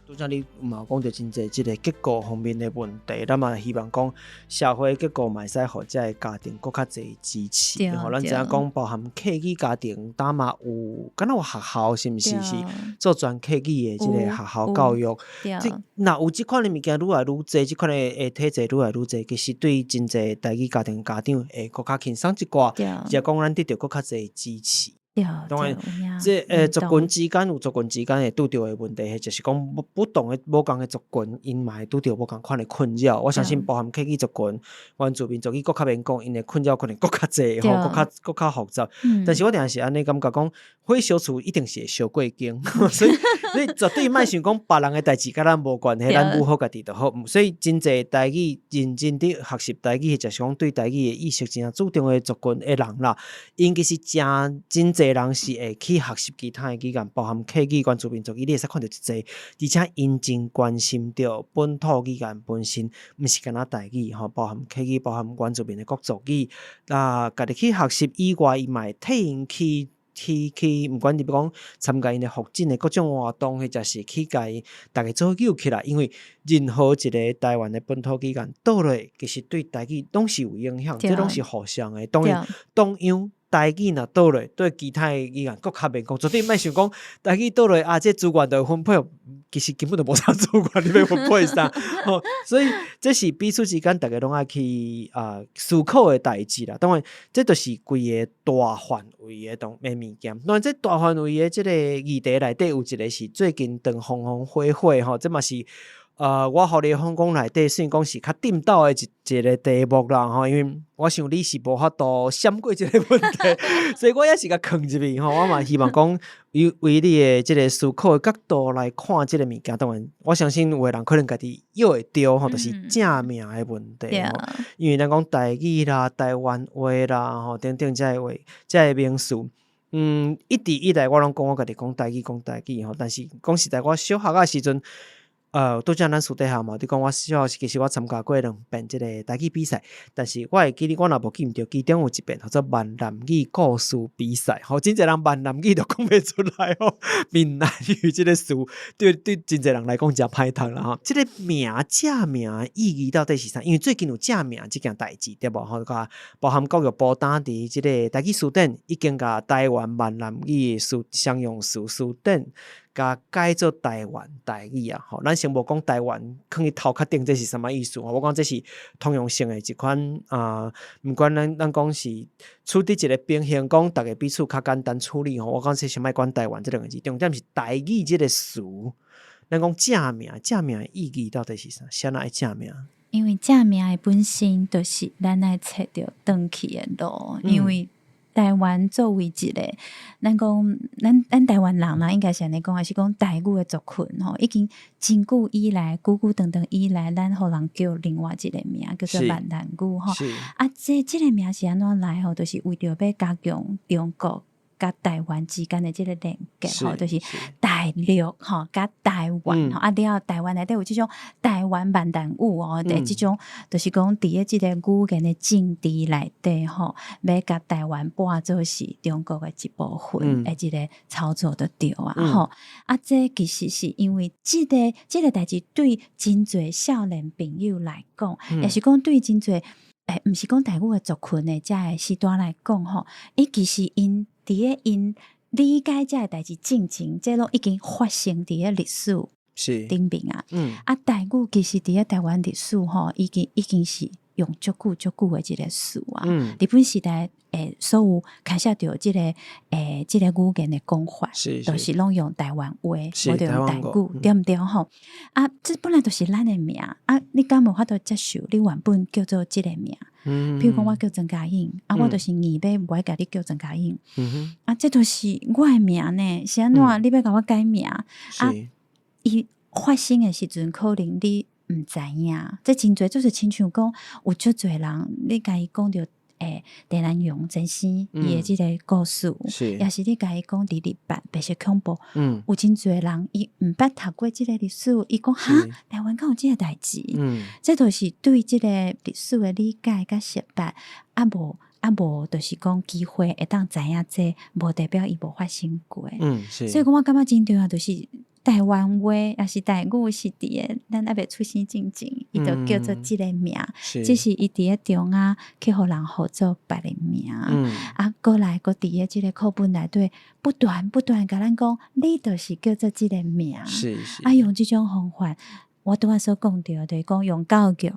S1: 拄才你嘛有講著真濟這个結構方面的問題，咱嘛希望講社會結構嘛會使予這个家庭閣較濟支持。吼，咱知影講包含客語家庭，當嘛有，敢若有學校是毋是是做全客語的這个學校教育？這若有這款的物件愈來愈濟，這款的體制愈來愈濟，其實對真濟台語家庭家長會閣較輕鬆一寡，或者講咱得著閣較濟支持。當然，這族群之間有族群之間會拄著的問題，或者是講不不同的無仝的族群，𪜶嘛會拄著無仝款的困擾。我相信包含客語族群、原住民族語閣較免講，𪜶的困擾可能閣較濟，吼，閣較閣較複雜。但是我定是按呢感覺講，火燒厝一定是會燒過間，所以你絕對莫想講別人的代誌佮咱無關係，咱顧好家己就好。所以真濟台語認真佇學習台語，或者是講對台語的意識誠注重的族群的人啦，𪜶其實誠真濟人是會去學習其他的語言，包含客語、原住民族語，你會使看著一濟，而且𪜶真關心著本土語言本身，毋是干焦台語吼，包含客語、包含原住民的各族語，啊，家己去學習以外，伊嘛會替𪜶去。去去，毋管你欲講參加𪜶的復診的各種活動，或者是去共逐家做伙起來，因為任何一个台灣的本土語言倒落，其實對台語攏是有影響，這攏是互相的。當然，同樣台語若倒落，對其他的語言閣較免講，絕對莫想講台語倒落啊，這資源就會分配。其實根本就無啥資源，你欲分配啥？吼，所以這是彼此之間，逐家攏愛去啊思考的代誌啦。當然，這就是規个大範圍的當的物件。當然，這大範圍的這个議題內底有一个是最近當風風火火吼，這嘛是我予你訪講內底算講是較顛倒的一一个題目啦吼，因為我想你是無法度閃過這个問題，所以我也是共囥入去吼。我嘛希望講以為你的這个思考的角度來看這个物件，當然我相信有的人可能家己臆會著吼，就是正名的問題吼。因為咱講台語啦、台灣話啦吼等等這个話、這个名詞，一直以來我攏講我家己講台語，講台語吼，但是講實在，我小學仔時陣。拄才咱私底下嘛，你講我小學時其實我參加過兩遍這个台語比賽，但是我會記得我若無記毋著，其中有一遍叫做閩南語故事比賽，吼，真濟人閩南語都講袂出來吼，閩南語這个詞對對真濟人來講誠歹讀啦吼。這个名正名的意義到底是啥？因為最近有正名這件代誌對無？吼，包含教育部當佇這个台語辭典已經共台灣閩南語詞常用詞辭典。共改做台灣台語啊！吼，咱先無講台灣，囥佇頭殼頂，這是啥物意思？我講這是通用性的一款啊，毋管咱咱講是處佇一个平衡，講逐家彼此較簡單處理吼。我講這先莫管台灣這兩个字，重點是台語這个詞。咱講正名，正名的意義到底是啥？啥人愛正名？
S3: 因為正名的本身就是咱愛揣著轉去的路，因為台灣作為一个，咱講咱咱台灣人啦，應該是按呢講，還是講台語的族群吼，已經真久以來，久久長長以來，咱予人叫另外一个名，叫做閩南語吼。啊，這這个名是按怎來吼？就是為著欲加強中國佮台灣之間的這个連結吼，就是大陸吼佮台灣吼，啊了後台灣內底有這種台灣閩南語哦，的這種就是講佇咧這个語言的政治內底吼，欲共台灣掰做是中國的一部分的這个操作就對啊吼。啊，這其實是因為這个這个代誌對真濟少年朋友來講，也是講對真濟毋是講台語的族群的遮个時代來講吼，伊其實𪜶佇咧𪜶理解這个代誌進前，這攏已經發生佇咧歷史。頂面啊。啊，台語其實佇咧台灣歷史吼，已經是用足久足久的一個詞啊。日本時代所有牽涉著這個語言的講法，都是攏用台灣話，無就用台語，對毋對吼？啊，這本來就是咱的名啊，你敢無法度接受？你原本叫做這個名，譬如講我叫曾嘉穎，啊，我就是硬欲無愛共你叫曾嘉穎，啊，這就是我的名呢，是按怎？你欲共我改名？啊，伊發生的時陣，可能你毋知影，這真濟就是親像講有足濟人，你共伊講著鄭南榕先生伊的這個故事，抑是你共伊講二二八白色恐怖，有真濟人伊毋捌讀過這個歷史，伊講哈，台灣敢有這個代誌？這就是對這個歷史的理解佮識別，啊無就是講機會會當知影這，無代表伊無發生過。所以講我感覺真重要，就是台灣話抑是台語是佇咧咱猶未出生進前，伊就叫做這個名，只是伊佇咧中亞去予人號做別个名。啊，閣來閣佇咧這個課本內底不斷不斷共咱講，你就是叫做這個名。啊，用這種方法，我拄仔所講著，就是講用教育，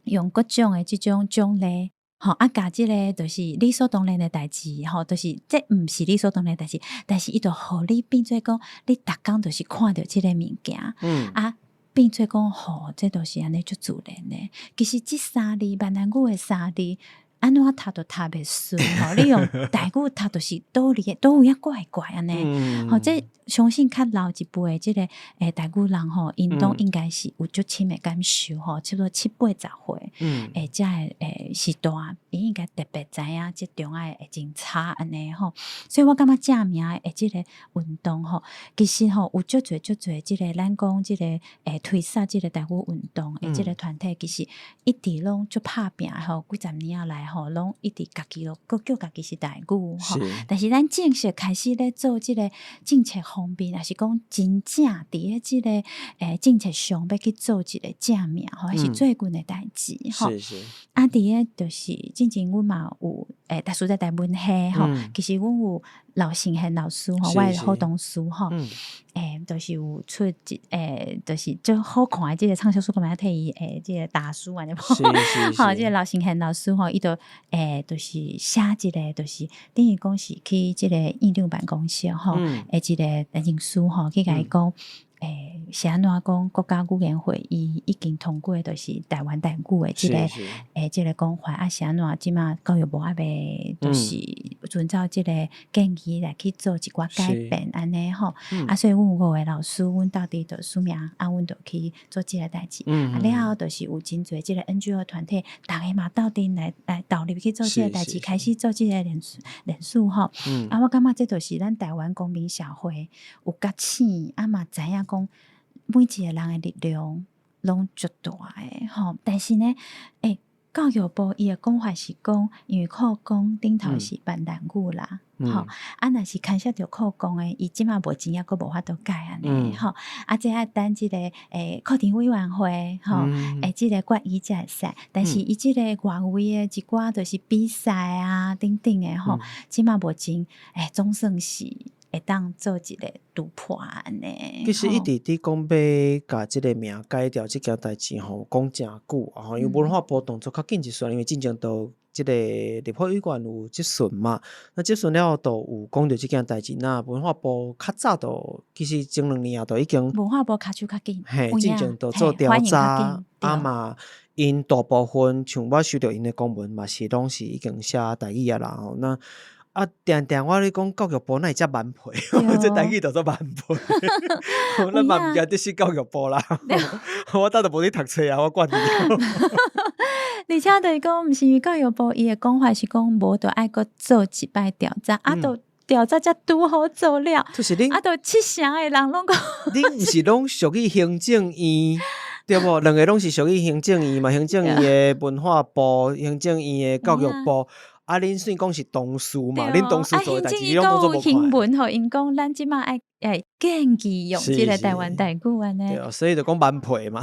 S3: 用各種的這種獎勵。吼，啊，共這個就是理所當然的代誌，吼，就是這毋是理所當然的代誌，但是伊就予你變做講，你逐工就是看著這個物件，啊，變做講，吼，這都是按呢足自然的。其實這三字閩南語的三字，按怎讀都讀袂順吼，你用台語讀就是佗裡佗位仔怪怪按呢。吼，這相信較老一輩的這個台語人吼，𪜶攏應該是有足深的感受吼，差不多七八十歲，遮的時代，𪜶應該特別知影這中間會真差按呢吼。所以我感覺正名的這個運動吼，其實吼有足濟足濟這個咱講這個推捒這個台語運動的這個團體，其實一直攏足拍拚吼，幾十年仔來吼，攏一直家己攏閣叫家己是台語吼。但是咱正式開始咧做這個政策方面，抑是講真正佇咧這個政策上欲去做一個正名吼，還是最近的代誌吼。啊，佇咧就是進前阮嘛有大師在台文系吼，其實阮有劉成憲老師吼，我的好同事吼，就是有出一就是足好看的這個暢銷書，我嘛替伊這個大書按呢。吼，這個劉成憲老師吼，伊就就是寫一個，就是等於講是去這個院長辦公室吼，一個人事吼，去共伊講，是按怎講國家語言會議已經通過，就是台灣台語的這個這個講法，啊是按怎這馬教育部猶未就是遵照這個建議來去做一寡改變按呢吼。啊，所以阮有五個老師，阮鬥陣就署名，啊，阮就去做這個代誌。啊，了後就是有真濟這個 NGO 團體，逐家嘛鬥陣來投入去做這個代誌，開始做這個連署吼。啊，我感覺這就是咱台灣公民社會有覺醒，啊嘛知影講每一個人的力量攏足大的吼。但是呢，教育部伊的講法是講，因為課綱頂頭是閩南語啦，吼，啊，若是牽涉著課綱的，伊這馬目前猶閣無法度改按呢，吼，啊，這愛等這個課程委員會吼，這個決議才會使。但是伊這個外圍的一寡就是比賽啊等等的吼，這馬目前總算是會當做一個突破按呢。
S1: 其實一直佇講欲共這個名改掉這件代誌吼，講誠久啊吼，因為文化部動作較緊一撮，因為進前都這個立法委員有質詢嘛，那質詢了後就有講著這件代誌，那文化部較早就其實前2年啊，就已經
S3: 文化部跤手較緊，
S1: 嘿，進前就做調查，啊嘛，𪜶大部分像我收著𪜶的公文嘛，是攏是已經寫台語啊啦吼，那啊，定定我咧講教育部哪會遮慢皮？這台語就做慢皮，咱嘛毋驚得失教育部啦。我早就無咧讀冊啊，我管你。
S3: 而且就是講，毋是因為教育部伊的講法是講，無就愛閣做一擺調查，啊，都調查才拄好做了，
S1: 就是恁
S3: 啊，都七成的人攏講，
S1: 恁毋是攏屬於行政院？對無？兩個攏是屬於行政院嘛？行政院的文化部，行政院的教育部。啊，恁算講是同事嘛？恁同事做的代誌，你攏當做無看。
S3: 新聞予𪜶講，咱這馬愛建議用這個台灣台語按呢。
S1: 對啊，所以就講慢皮嘛。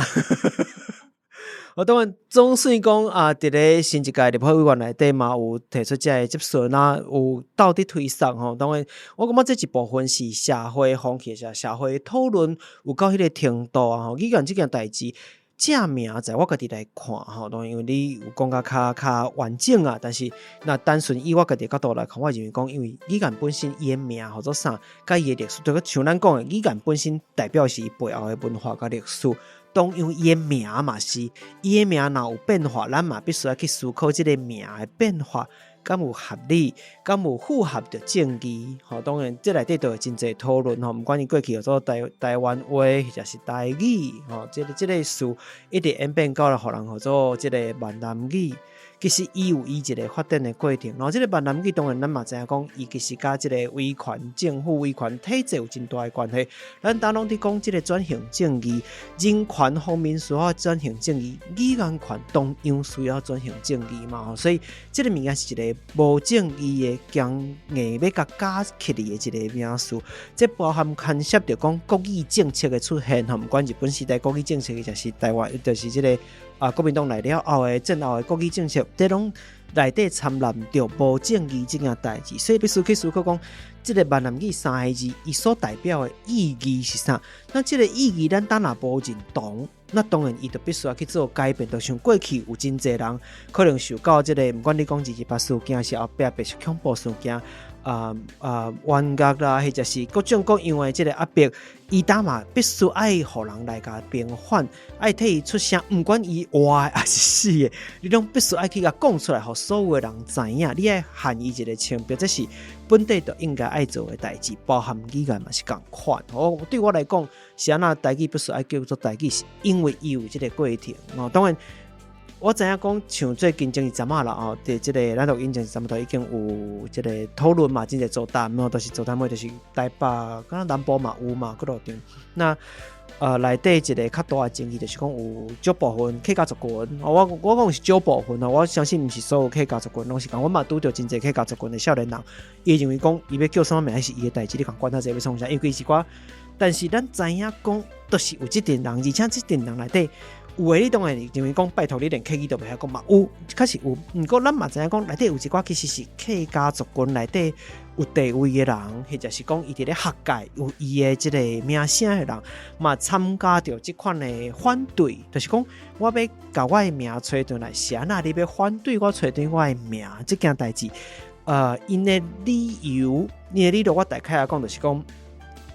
S1: 我當然總算講啊，佇咧新一屆立法委員內底嘛，有提出這个質詢啊，有鬥佇推捒吼。當然，我感覺這一部分是社會風氣，是社會討論有到彼个程度啊。吼，語言這件代誌，正名在我家己來看吼，當然因為你有講甲較較完整啊，但是若單純以我家己的角度來看，我認為講，因為語言本身伊的名號做啥，佮伊的歷史，就像咱講的，語言本身代表是伊背後的文化佮歷史。當因為伊的名嘛是，伊的名若有變化，咱嘛必須愛去思考這个名的變化，敢有合理，敢有符合著正義？吼，當然，這內底都有真濟討論吼。毋管伊過去叫做台台灣話，或者是台語，吼，這个這个詞一直演變到了予人號做這个閩南語。其實伊有伊一个發展的過程，然後這个閩南語當然咱嘛知影講，伊其實佮這个威權政府、威權體制有真大的關係。咱當攏佇講這个轉型正義，人權方面需要轉型正義，語言權同樣需要轉型正義嘛。所以這个物件是一個無正義的，強硬欲共加起來的一個名詞。這包含牽涉著講國語政策的出現，吼，毋管日本時代國語政策，抑是台灣，就是這个啊，國民黨來了後的戰後的國語政策，這攏內底摻雜著無正義這件代誌，所以必須去思考講，這个閩南語三个字，伊所代表的意義是啥？那這个意義咱當若無認同，那當然伊就必須愛去做改變。就像過去有真濟人可能受到這个，毋管你講二二八事件，是後壁白色恐怖事件，啊啊冤獄啦，或者是各種各樣的這个壓迫，伊當嘛必須愛予人來共平反，愛替伊出聲，毋管伊活的抑是死的，你攏必須愛去共講出來，予所有的人知影，你愛還伊一個清白，這是本底就應該愛做的代誌，包含語言嘛是仝款。哦，對我來講，是按怎台語必須愛叫做台語，是因為伊有這个過程。哦，當然。我知影講，像最近前一陣仔啦，吼，佇這个咱錄音前一陣都已經有這個討論嘛，真濟座談吼，都是座談會，就是台北，敢若南部嘛有嘛，幾落場。那內底一個較大的爭議，就是講有少部分客家族群，我我講是少部分哦，我相信毋是所有客家族群攏是仝，我嘛拄著真濟客家族群的少年人，伊認為講伊欲叫啥物名，彼是伊的代誌，你共管他這欲創啥？尤其是寡，但是咱知影講，就是有這陣人，而且這陣人內底。有的你當然認為講，拜託你連客語都袂曉講嘛，有確實有。毋過咱嘛知影講，內底有一寡其實是客家族群內底有地位的人，或者是講伊佇咧學界有伊的這個名聲的人，嘛參加著這款的反對，就是講我欲共我的名揣轉來，是按怎你欲反對我揣轉我的名這件代誌？𪜶的理由，𪜶的理由我大概來講就是講，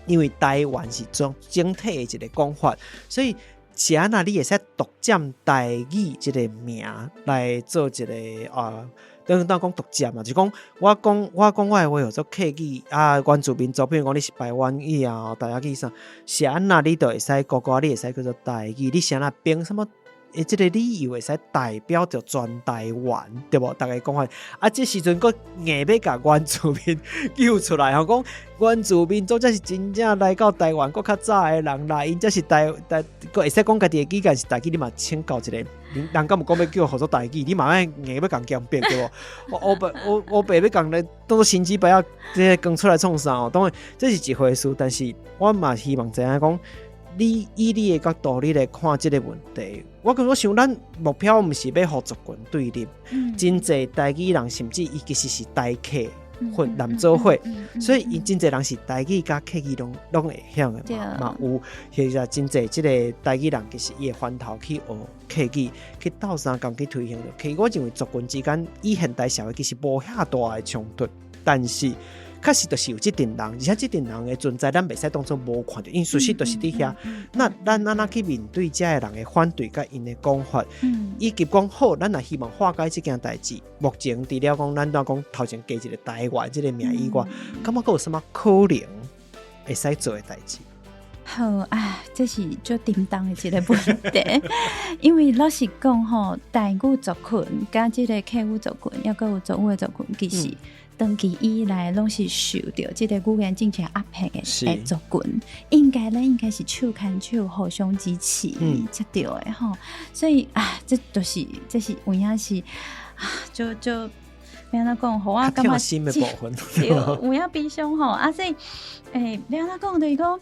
S1: 因為台灣是整整體的一個講法，所以。是按怎你會使獨佔台語這个名來做一個啊？等於當講獨佔嘛，就是講我講我講我的話叫做客語啊，原住民族，比如講你是排灣語啊、台仔語啥，是按怎你就會使個個你會使叫做台語，你是按怎憑啥物？欸，這个理由會使代表著全台灣，對無？逐家講法啊，這時陣閣硬欲共原住民揪出來吼，講原住民族才是真正來到台灣閣較早的人啦，𪜶才是台台，閣會使講家己的語言是台語，你嘛請教一下，人敢有講欲叫號做台語，你嘛愛硬欲共強迫對無？我烏白烏烏白欲共咧當做心機屄仔，這個講出來創啥哦？當然這是一回事，但是我嘛希望知影講。你以你的角度，你來看這个問題，我感覺想咱目標毋是欲予族群對立，真濟台語人甚至伊其實是台客混男做伙，所以𪜶真濟人是台語佮客語攏攏會曉的嘛，嘛有其實真濟這个台語人其實伊會翻頭去學客語，去鬥相共去推行。其實我認為族群之間以現代社會其實無遐大的衝突，但是。確實就是有這陣人，而且這陣人的存在，咱袂使當做無看著，因事實就是佇遐。那咱按怎去面對這个人的反對佮𪜶的講法，以及講好，咱若希望化解這件代誌。目前除了講，咱拄仔講頭前加一個台灣這个名以外，感覺閣有啥物可能會使做的代誌？
S3: 好啊，這是足沉重的一个問題，因為老實講吼，台語族群佮這个客語族群，抑閣有族語的族群，其實長期以來攏是受著這个語言政策壓迫的族群，應該咱應該是手牽手互相支持才對的吼。所以啊，這就是這是有影是啊，就就欲按怎講，予我感覺
S1: 心的部分，
S3: 對，有影悲傷吼。啊，所以欸，欲按怎講就是講。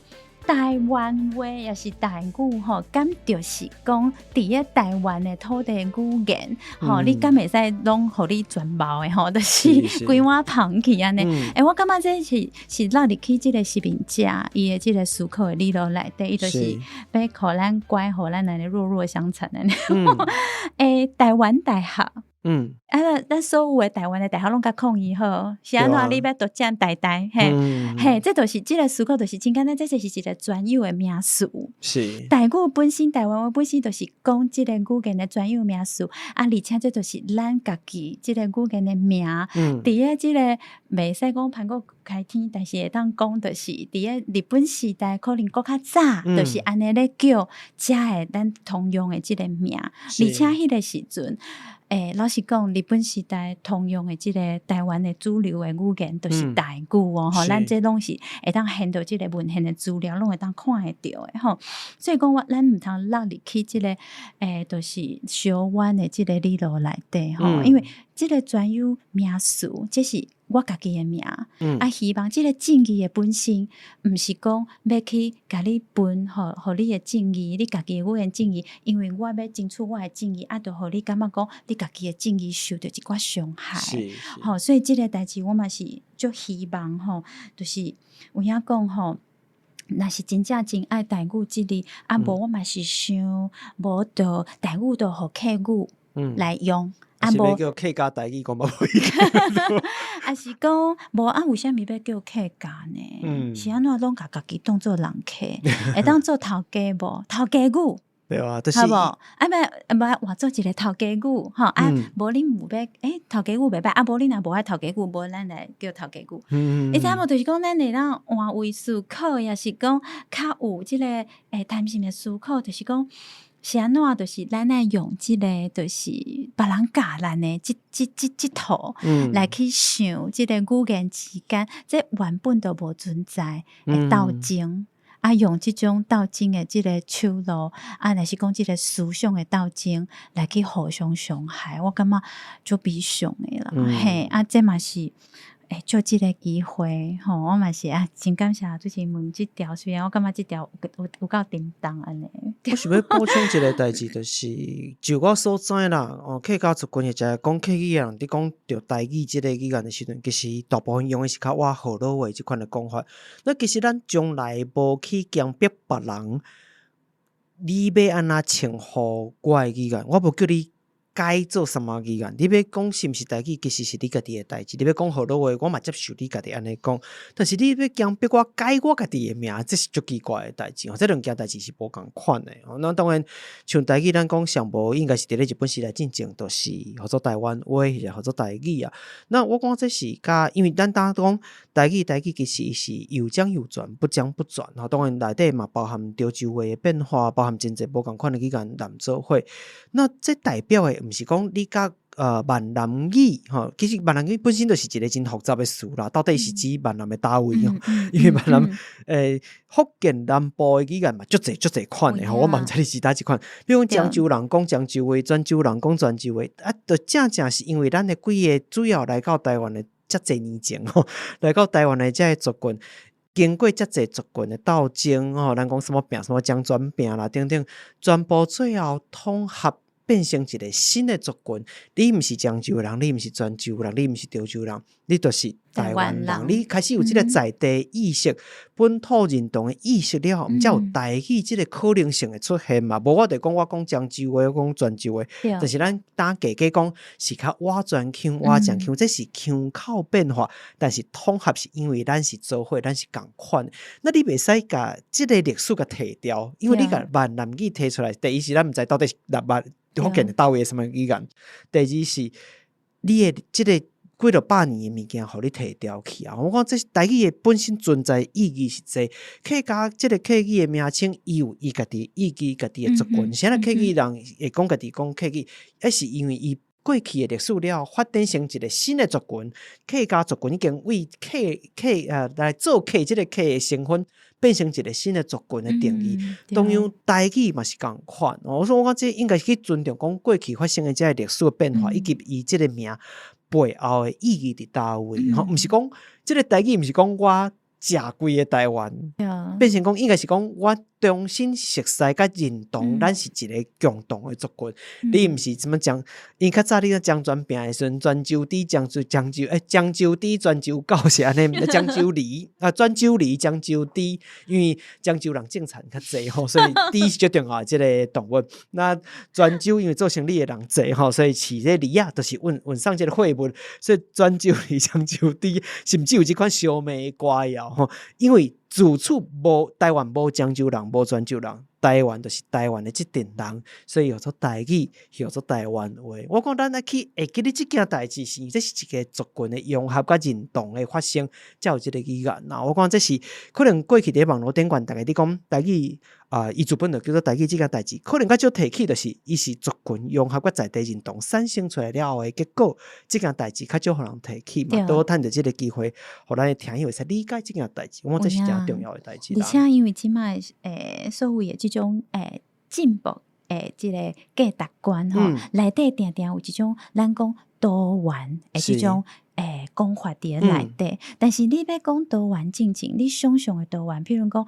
S3: 台灣話抑是台語吼，敢就是講佇咧台灣的土地語言吼，你敢會使攏予你全部的吼，就是規碗捧去按呢。欸，我感覺這是落入去這個殖民者伊的這個思考的理路內底，伊就是欲予咱乖，予咱按呢弱弱相殘按呢。欸，台灣大學。啊，咱所有的台灣的大學攏共抗議好，是按怎你欲獨佔台大？嘿，嘿，這就是這個思考，就是真簡單，這就是一個專有的名詞。台語本身，台灣話本身就是講這個語言的專有名詞，啊，而且這就是咱家己這個語言的名。佇咧這個袂使講盤古開天，但是會當講，就是佇咧日本時代，可能閣較早，就是按呢咧叫遮的咱通用的這個名，而且彼個時陣。欸，老實講，日本時代通用的這個台灣的主流的語言，就是台語哦，吼，咱這攏是會當現著這個文獻的資料，攏會當看會著的吼。所以講我咱毋通落入去這個欸，就是小彎的這個理路內底吼，因為這個專有名詞，這是我家己的名，啊，希望這個正義的本身，毋是講欲去共你分，予你的正義，你家己的語言正義，因為我欲爭取我的正義，啊，就予你感覺講你家己的正義受著一寡傷害，吼，所以這個代誌我嘛是足希望吼，就是有影講吼，若是真正真愛台語這字，啊，無我嘛是想，無就台語就予客語來用。
S1: 啊，無叫客家台語講嘛無意見。
S3: 啊是講無啊？為啥物欲叫客家呢？是按怎攏共家己當做人客？會當做頭家無？頭家語。
S1: 對啊，就是
S3: 好無？啊欲欲換做一個頭家語吼啊，無恁有欲欸，頭家語袂歹啊，無恁若無愛頭家語，無咱來叫頭家語。你知無？就是講咱會當換位思考，抑是講較有這個欸彈性的思考，就是講是按怎？就是咱愛用這個，就是別人教咱的這套來去想這個語言之間，這原本就無存在的鬥爭。啊，用這種鬥爭的這個手路，啊，若是講這個思想的鬥爭來去互相傷害，我感覺足悲傷的啦。嘿，啊，這嘛是欸，借這個機會吼，我嘛是啊，真感謝主持人問這條，雖然我感覺這條有夠沉重按呢。
S1: 我想欲補充一個代誌，就是就我所知啦，哦，客家族群或者講客語的人，佇講著台語這個語言的時陣，其實大部分用的是較倚河洛話這款的講法。那其實咱從來無去強迫別人，你欲按怎稱呼我的語言，我無叫你改做啥物語言，你欲講是毋是台語，其實是你家己的代誌。你欲講河洛話，我嘛接受你家己按呢講。但是你欲強迫我改我家己的名，這是足奇怪的代誌。這兩件代誌是無仝款的。那當然，像台語，咱講上無應該是佇咧日本時代進前，就是號做台灣話，或者號做台語啊。那我講這是佮，因為咱當講台語，台語其實是有講有傳，不講不傳。吼，當然內底嘛包含潮州話的變化，包含真濟無仝款的語言摾做伙。那這代表的毋是講你佮閩南語吼，其實閩南語本身就是一個真複雜的詞啦。到底是指閩南的佗位？因為閩南福建南部的語言嘛，足濟足濟款的吼，我嘛毋知你是佗一款。比如講漳州人講漳州話，泉州人講泉州話，啊，就正正是因為咱的幾个主要來到台灣的遮濟年前吼，來到台灣的這个族群，經過遮濟族群的鬥爭吼，咱講啥物拼啥物漳泉拼啦等等，全部最後統合變成一個新的族群。你毋是漳州人，你毋是泉州人，你毋是潮州人，你就是台灣人。你開始有這個在地意識、本土認同的意識了後，毋才有台語這個可能性會出現嘛。無我就講我講漳州話，我講泉州話，但是咱當家己講是較倚泉腔、倚漳腔，這是腔口變化，但是統合是因為咱是做伙，咱是仝款。那你袂使共這個歷史共提掉，因為你共閩南語提出來，第一是咱毋知到底是南福建的佗位的啥物語言，第二是你的這個幾落百年的物件，予你提掉去啊！我講這台語的本身存在意義是這，客家這個客語的名稱，伊有伊家己意義、家己的族群。啥人客語人會講家己講客語，抑是因為伊過去的歷史了後，發展成一個新的族群，客家族群已經為客客來做客這個客的身份，變成一個新的族群的定義。同樣台語嘛是仝款。我說我講這應該是去尊重講過去發生的這個歷史的變化，以及伊這個名背後的意義佇佗位。吼，毋是講這個台語，毋是講我食規个台灣。
S3: 對啊。
S1: 變成講應該是講我重新熟悉佮認同，咱是一个共同的族群。你毋是怎麼講？因較早你咧漳泉拚的時陣，泉州豬、漳州漳州欸，漳州豬、泉州狗是按呢，漳州梨啊，泉州梨、漳州豬，因為漳州人種田較濟吼，所以豬是最重要的這个動物。那泉州因為做生理的人濟吼，所以飼這個鯉仔，就是運運送這个貨物，所以泉州梨、漳州豬，甚至有這款相罵的歌謠吼。因為自此無台灣無漳州人，無泉州人，台灣就是台灣的這陣人，所以號做台語，號做台灣話。我講咱愛去會記得這件代誌，是這是一个族群的融合佮認同的發生，才有這個語言。那我講這是可能過去佇網路頂懸，逐家咧講台語啊，伊自本就叫做台語這件代誌，可能較少提起，就是伊是族群融合佮在地認同產生出來了後的結果，這件代誌較少予人提起嘛，拄好趁著這个機會，予咱的聽友會使理解這件代誌。我講這是誠重要的代誌。
S3: 而且因為這擺所謂的這種進步的這个價值觀吼，內底定定有這種咱講多元的這種講法佇咧內底。但是你欲講多元進前，你想象的多元，譬如講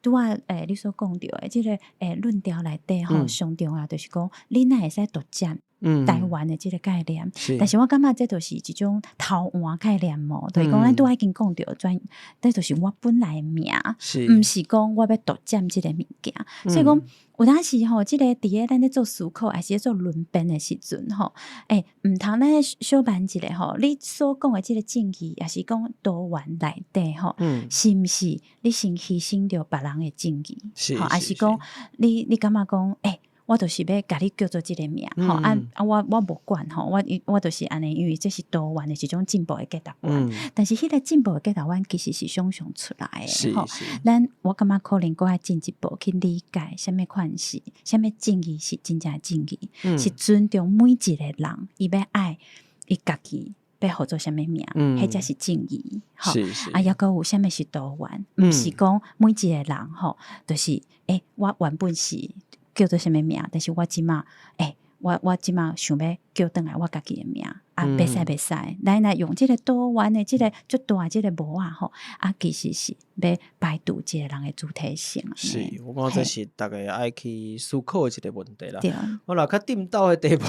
S3: 拄仔你所講著的這个論調內底吼，上重要就是講，你哪會使獨佔台灣的這个概念？但是我感覺這就是一種偷換概念無，就是講咱拄仔已經講著，轉，這就是我本來的名，毋是講我欲獨佔這个物件。所以講有當時吼，這个佇咧咱咧做思考，抑是咧做論辯的時陣吼，毋通咱小慢一下吼，你所講的這个正義，抑是講多元內底吼，是毋是你先犧牲著別人的正義？吼，抑是講你感覺講，我就是欲共你叫做這个名，吼，啊啊，我無管吼，我就是按呢，因為這是多元的一種進步的價值觀。但是彼个進步的價值觀其實是想象出來的，吼。咱我感覺可能閣愛進一步去理解，啥物款是，啥物正義是真正正義，是尊重每一个人，伊欲愛伊家己欲號做啥物名，彼才是正義，吼。啊，抑閣有啥物是多元，毋是講每一个人吼，就是我原本是叫做啥物名，但是我這馬，我這馬想欲叫轉來我家己的名，啊，袂使袂使，咱來用這个多元的這个足大的這个帽仔吼，啊，其實是欲排除一个人的主體性。
S1: 是，我感覺這是逐家愛去思考的一个問題啦。
S3: 對。
S1: 好啦，較沉沓的地步，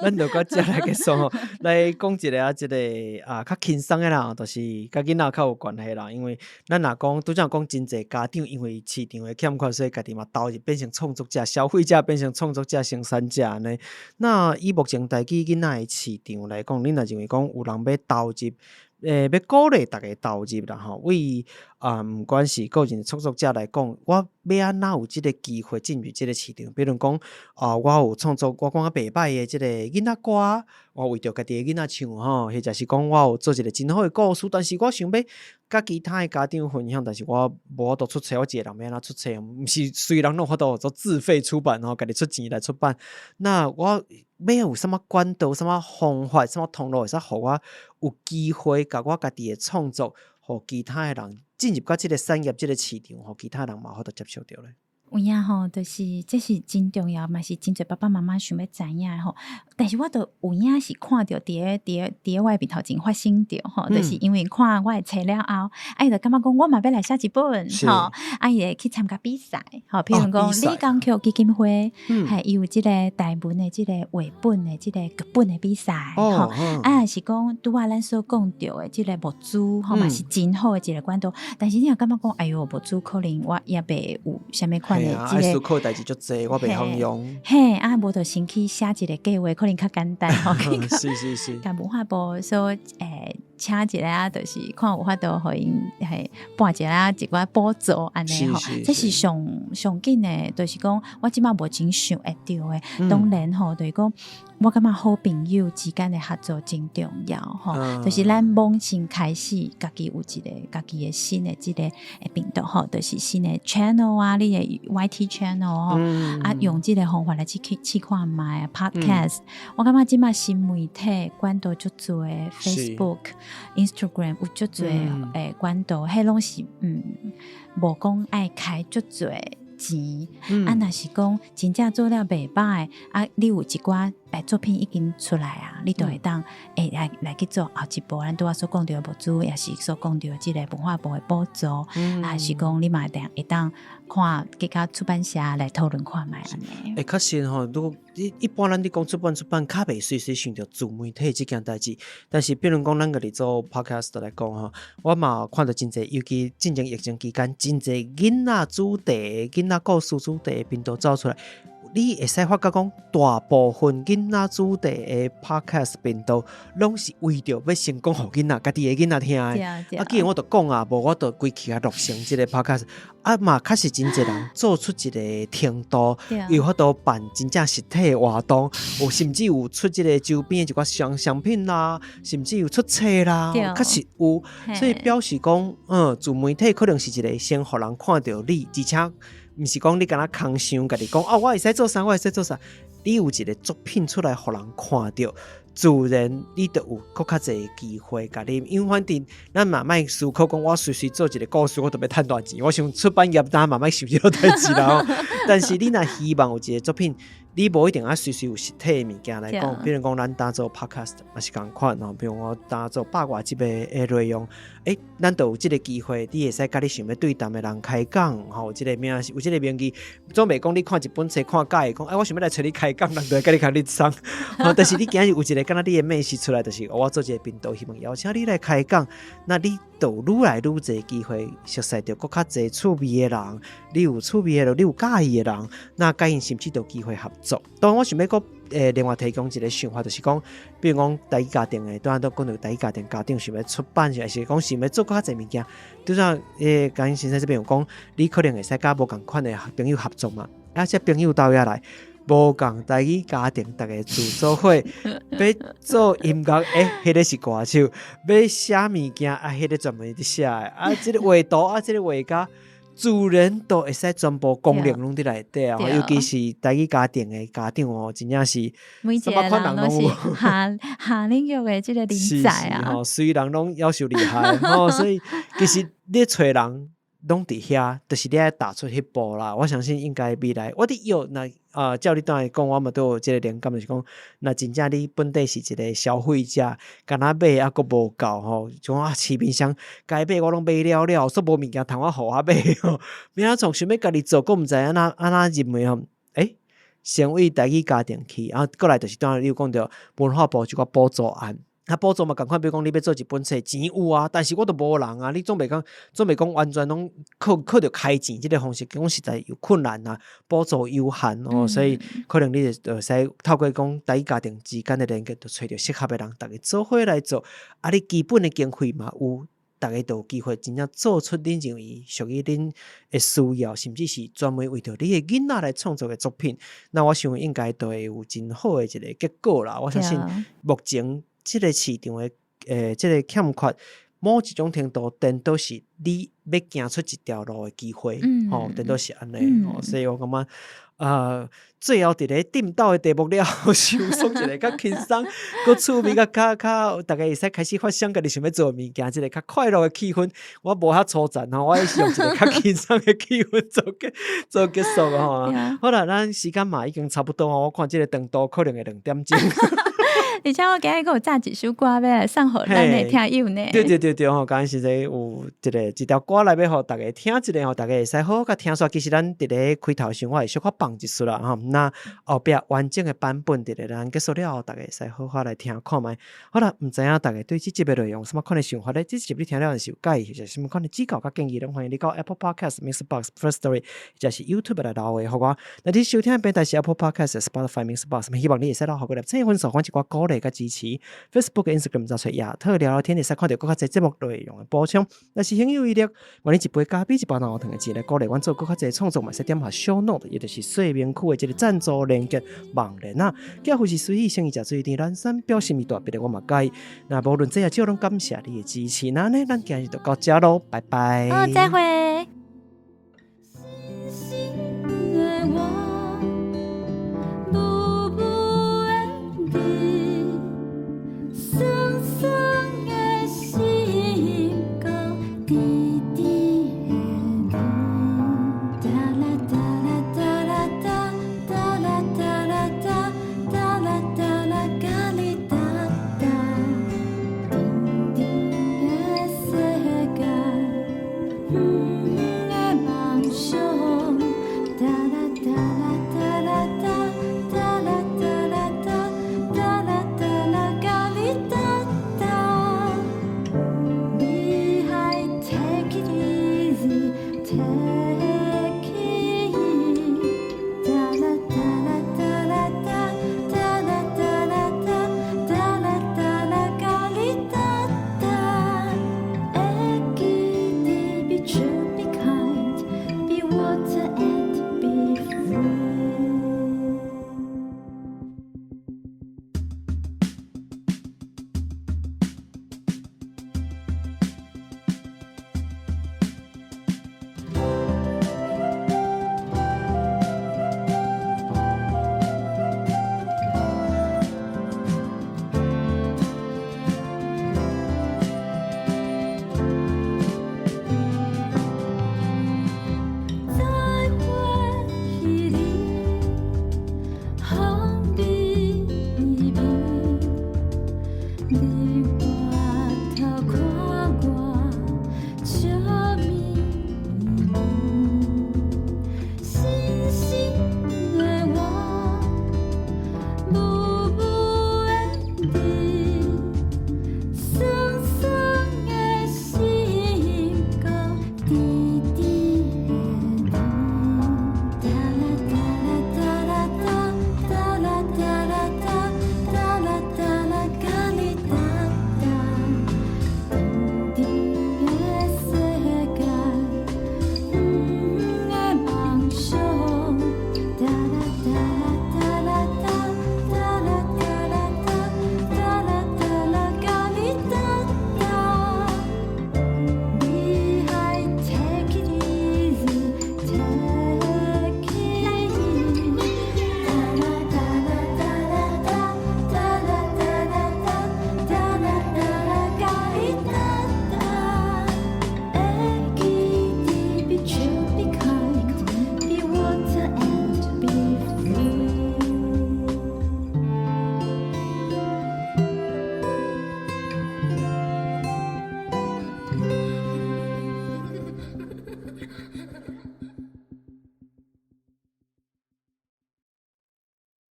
S1: 咱就到遮來結束吼。來講一个啊，這个啊，較輕鬆的啦，就是佮囡仔較有關係啦。因為咱若講拄才講真濟家長因為市場的欠缺，所以家己嘛投入變成創作者、消費者變成創作者、生產者按呢。那以目前台語囡仔的市場來講，你若認為講有人欲投入，欲鼓勵逐家投入啦吼，為啊，毋管是個人創作者來講，我欲按怎有這个機會進入這个市場？比如講，啊，我有創作，我感覺袂䆀的這个囡仔歌，我為著家己的囡仔唱吼，或者是講我有做一個真好的故事，但是我想欲佮其他的家長分享，但是我無法度出冊，我一个人欲按怎出冊？毋是隨人攏有法度做自費出版吼，家己出錢來出版。那我欲有啥物管道、啥物方法、啥物通路會使予我有機會，共我家己的創作，予其他的人進入到這个產業、這个市場，予其他人嘛有法度接受著咧？
S3: 有影吼，就是這是真重要，嘛是真濟爸爸媽媽想欲知影的吼。但是我都有影是看著佇咧我的面頭前發生著吼，就是因為看我的冊了後，啊伊就感覺講我嘛欲來寫一本吼，啊伊會去參加比賽，吼，譬如講李江橋基金會，嘿，伊有這个台文的這个繪本的這个劇本的比賽，吼，啊是講拄仔咱所講著的這个募資，吼嘛是真好的一个管道。但是你若感覺講，哎喲，募資可能我猶未有啥物款的這
S1: 個，愛思考代誌足濟，我袂曉用。
S3: 嘿，啊，無就先去寫一个計劃，可能較簡單吼。共文化部說，請一个啊，就是看有法度予𪜶嘿撥一下一寡補助按呢吼。這是上上緊的，就是講我這馬目前想會著的。當然吼，就是講我感覺好朋友之間的合作真重要吼，就是咱罔先開始，家己有一個家己的新的這個頻道吼，就是新的 channel 啊，你的 YT channel 吼，啊，用這個方法來去試看覓 podcast。我感覺這馬新媒體管道足濟，Facebook、Instagram 有足濟管道，彼攏是無講愛開足濟錢，啊，若是講真正做了袂䆀，啊，你有一寡作品已經出來啊，你就會當來去做後一步。咱拄仔所講著的募資，抑是所講著的這个文化部的補助，抑是講你嘛會當看佮佮出版社來討論看覓按呢。
S1: 欸，確實吼，如果一般咱佇講出版出版，較袂隨隨想著自媒體這件代誌。但是，比如講咱家己做 podcast 來講吼，我嘛看著真濟，尤其進前疫情期間，真濟囡仔主題、囡仔故事主題的頻道走出來。你會使發覺講，大部分囡仔主題的 podcast 頻道，攏是為著欲先講予囡仔，家己的囡仔聽的。啊，既然我都講啊，無我就規氣啊錄成這个 podcast，啊嘛確實真濟人做出一个程度，有法度辦真正實體的活動，有甚至有出這个周邊的一寡商品啦，甚至有出冊啦，確實有，所以表示講，自媒體可能是一个先予人看著你，而且毋是講你敢若空想，家己講哦，我會使做啥，我會使做啥，你有一个作品出來予人看著，自然你就有閣較濟機會共你，因為反正咱嘛莫思考講，我隨隨做一个故事，我就欲趁大錢。我想出版業當嘛莫想這個代誌啦吼。但是你若希望有一个作品，你無一定愛隨隨有實體的物件來講，比如講咱當做 podcast 嘛是仝款吼，比如我當做百外集的內容，咱就有這个機會，你會使佮你想欲對談的人開講吼，這个名有這个名義，總袂講你看一本冊看佮意，講我想欲來揣你開講，人就會佮你共你送。但是你今日有一个敢若你的名字出來，就是我做這个頻道，希望邀請你來開講，那你就愈來愈濟機會熟似著閣較濟趣味的人，你有趣味的人，你有佮意的人，那佮𪜶甚至就有機會合作。當然，我想欲閣另外提供一个想法，就是講，比如講台語家庭的，拄仔都講著台語家庭家長想欲出版，還是講想欲做閣較濟物件，拄仔嘉欣先生這邊有講，你可能會使佮無仝款的朋友合作嘛，啊，這朋友鬥遐來。無仝台語家庭，逐家自做伙欲做音樂，彼个是歌手；欲寫物件，啊，彼个專門佇寫的。啊，這个畫圖，啊，這个畫家，自然都會使全部功能攏佇內底啊。尤其是台語家庭的家長哦，真正是
S3: 每一個人攏是下下領域的這個人才啊。
S1: 吼，隨人攏夭壽厲害吼，所以其實你揣人攏佇遐，就是你愛踏出彼步啦。我相信應該未來，我佇約若啊，照你拄仔講，我嘛都有這个靈感，就是講，若真正你本底是一个消費者，敢若買猶閣無夠吼，像啊市面上該買我攏買了了，煞無物件通我予我買吼，欲按怎創想欲家己做，閣毋知按怎按怎入門吼，先為台語家庭去，啊，過來就是拄仔你有講著文化部一寡補助案。啊，補助嘛仝款，比如講你欲做一本冊，錢有啊，但是我都無人啊，你總袂講完全攏靠著開錢這个方式，講實在有困難啊，補助有限哦，所以可能你就會使透過講台語家庭之間的連結，就揣著適合的人，逐家做伙來做，啊，你基本的經費嘛有，逐家就有機會真正做出恁認為屬於恁的需要，甚至是專門為著你的囡仔來創作的作品，那我想應該都會有真好的一个結果啦。我相信目前這个市場的這个欠缺，某一種程度，顛倒是你欲行出一條路的機會，吼，顛倒是按呢，吼，所以我感覺，最後佇咧點到的題目了後，收束一个較輕鬆、閣趣味、較較較，逐家會使開始發想家己想欲做的物件，一个較快樂的氣氛。我無遐粗殘吼，我是用一个較輕鬆的氣氛做結束吼。好啦，咱時間嘛已經差不多吼，我看這个長度可能會2點鐘。
S3: 而且我今日閣有紮一首歌欲來送予咱的聽友呢。
S1: 對對對對吼，剛實在有一條歌來欲予逐家聽一下吼，逐家會使好好共聽煞。其實咱佇咧開頭時，我會小可放一撮啦吼。那後壁完整的版本佇咧咱結束了後，逐家會使好好來聽看覓。好啦，毋知影逐家對這集的內容有啥物款的想法咧？這集你聽了若是有佮意，或者啥物款的指教佮建議，攏歡迎你到 Apple Podcast、MixerBox、Firstory 或者是 YouTube 來留言予我。若你收聽的平台是 Apple Podcast、Spotify、MixerBox，希望你會使留予我粒星分數，阮一寡鼓勵佮支持。Facebook、Instagram 查揣亞特聊聊天，會使看著閣較濟節目內容的補充。若是行有餘力，願意一杯咖啡、一包紅糖的錢來鼓勵阮做閣較濟創作，嘛會使點下 Show Note，也就是說明區的這个贊助連結網連啊。寄付是隨意，誠意誠水甜，咱三表心意大別的我嘛佮意。那無論這也少，攏感謝你的支持。那呢，咱今日就到遮囉，拜拜。
S3: 好，再會。
S2: 深深的我，霧霧的甜，酸酸的心，閣甜甜的味。噠啦噠啦噠啦噠，噠啦噠啦噠，噠啦噠。我。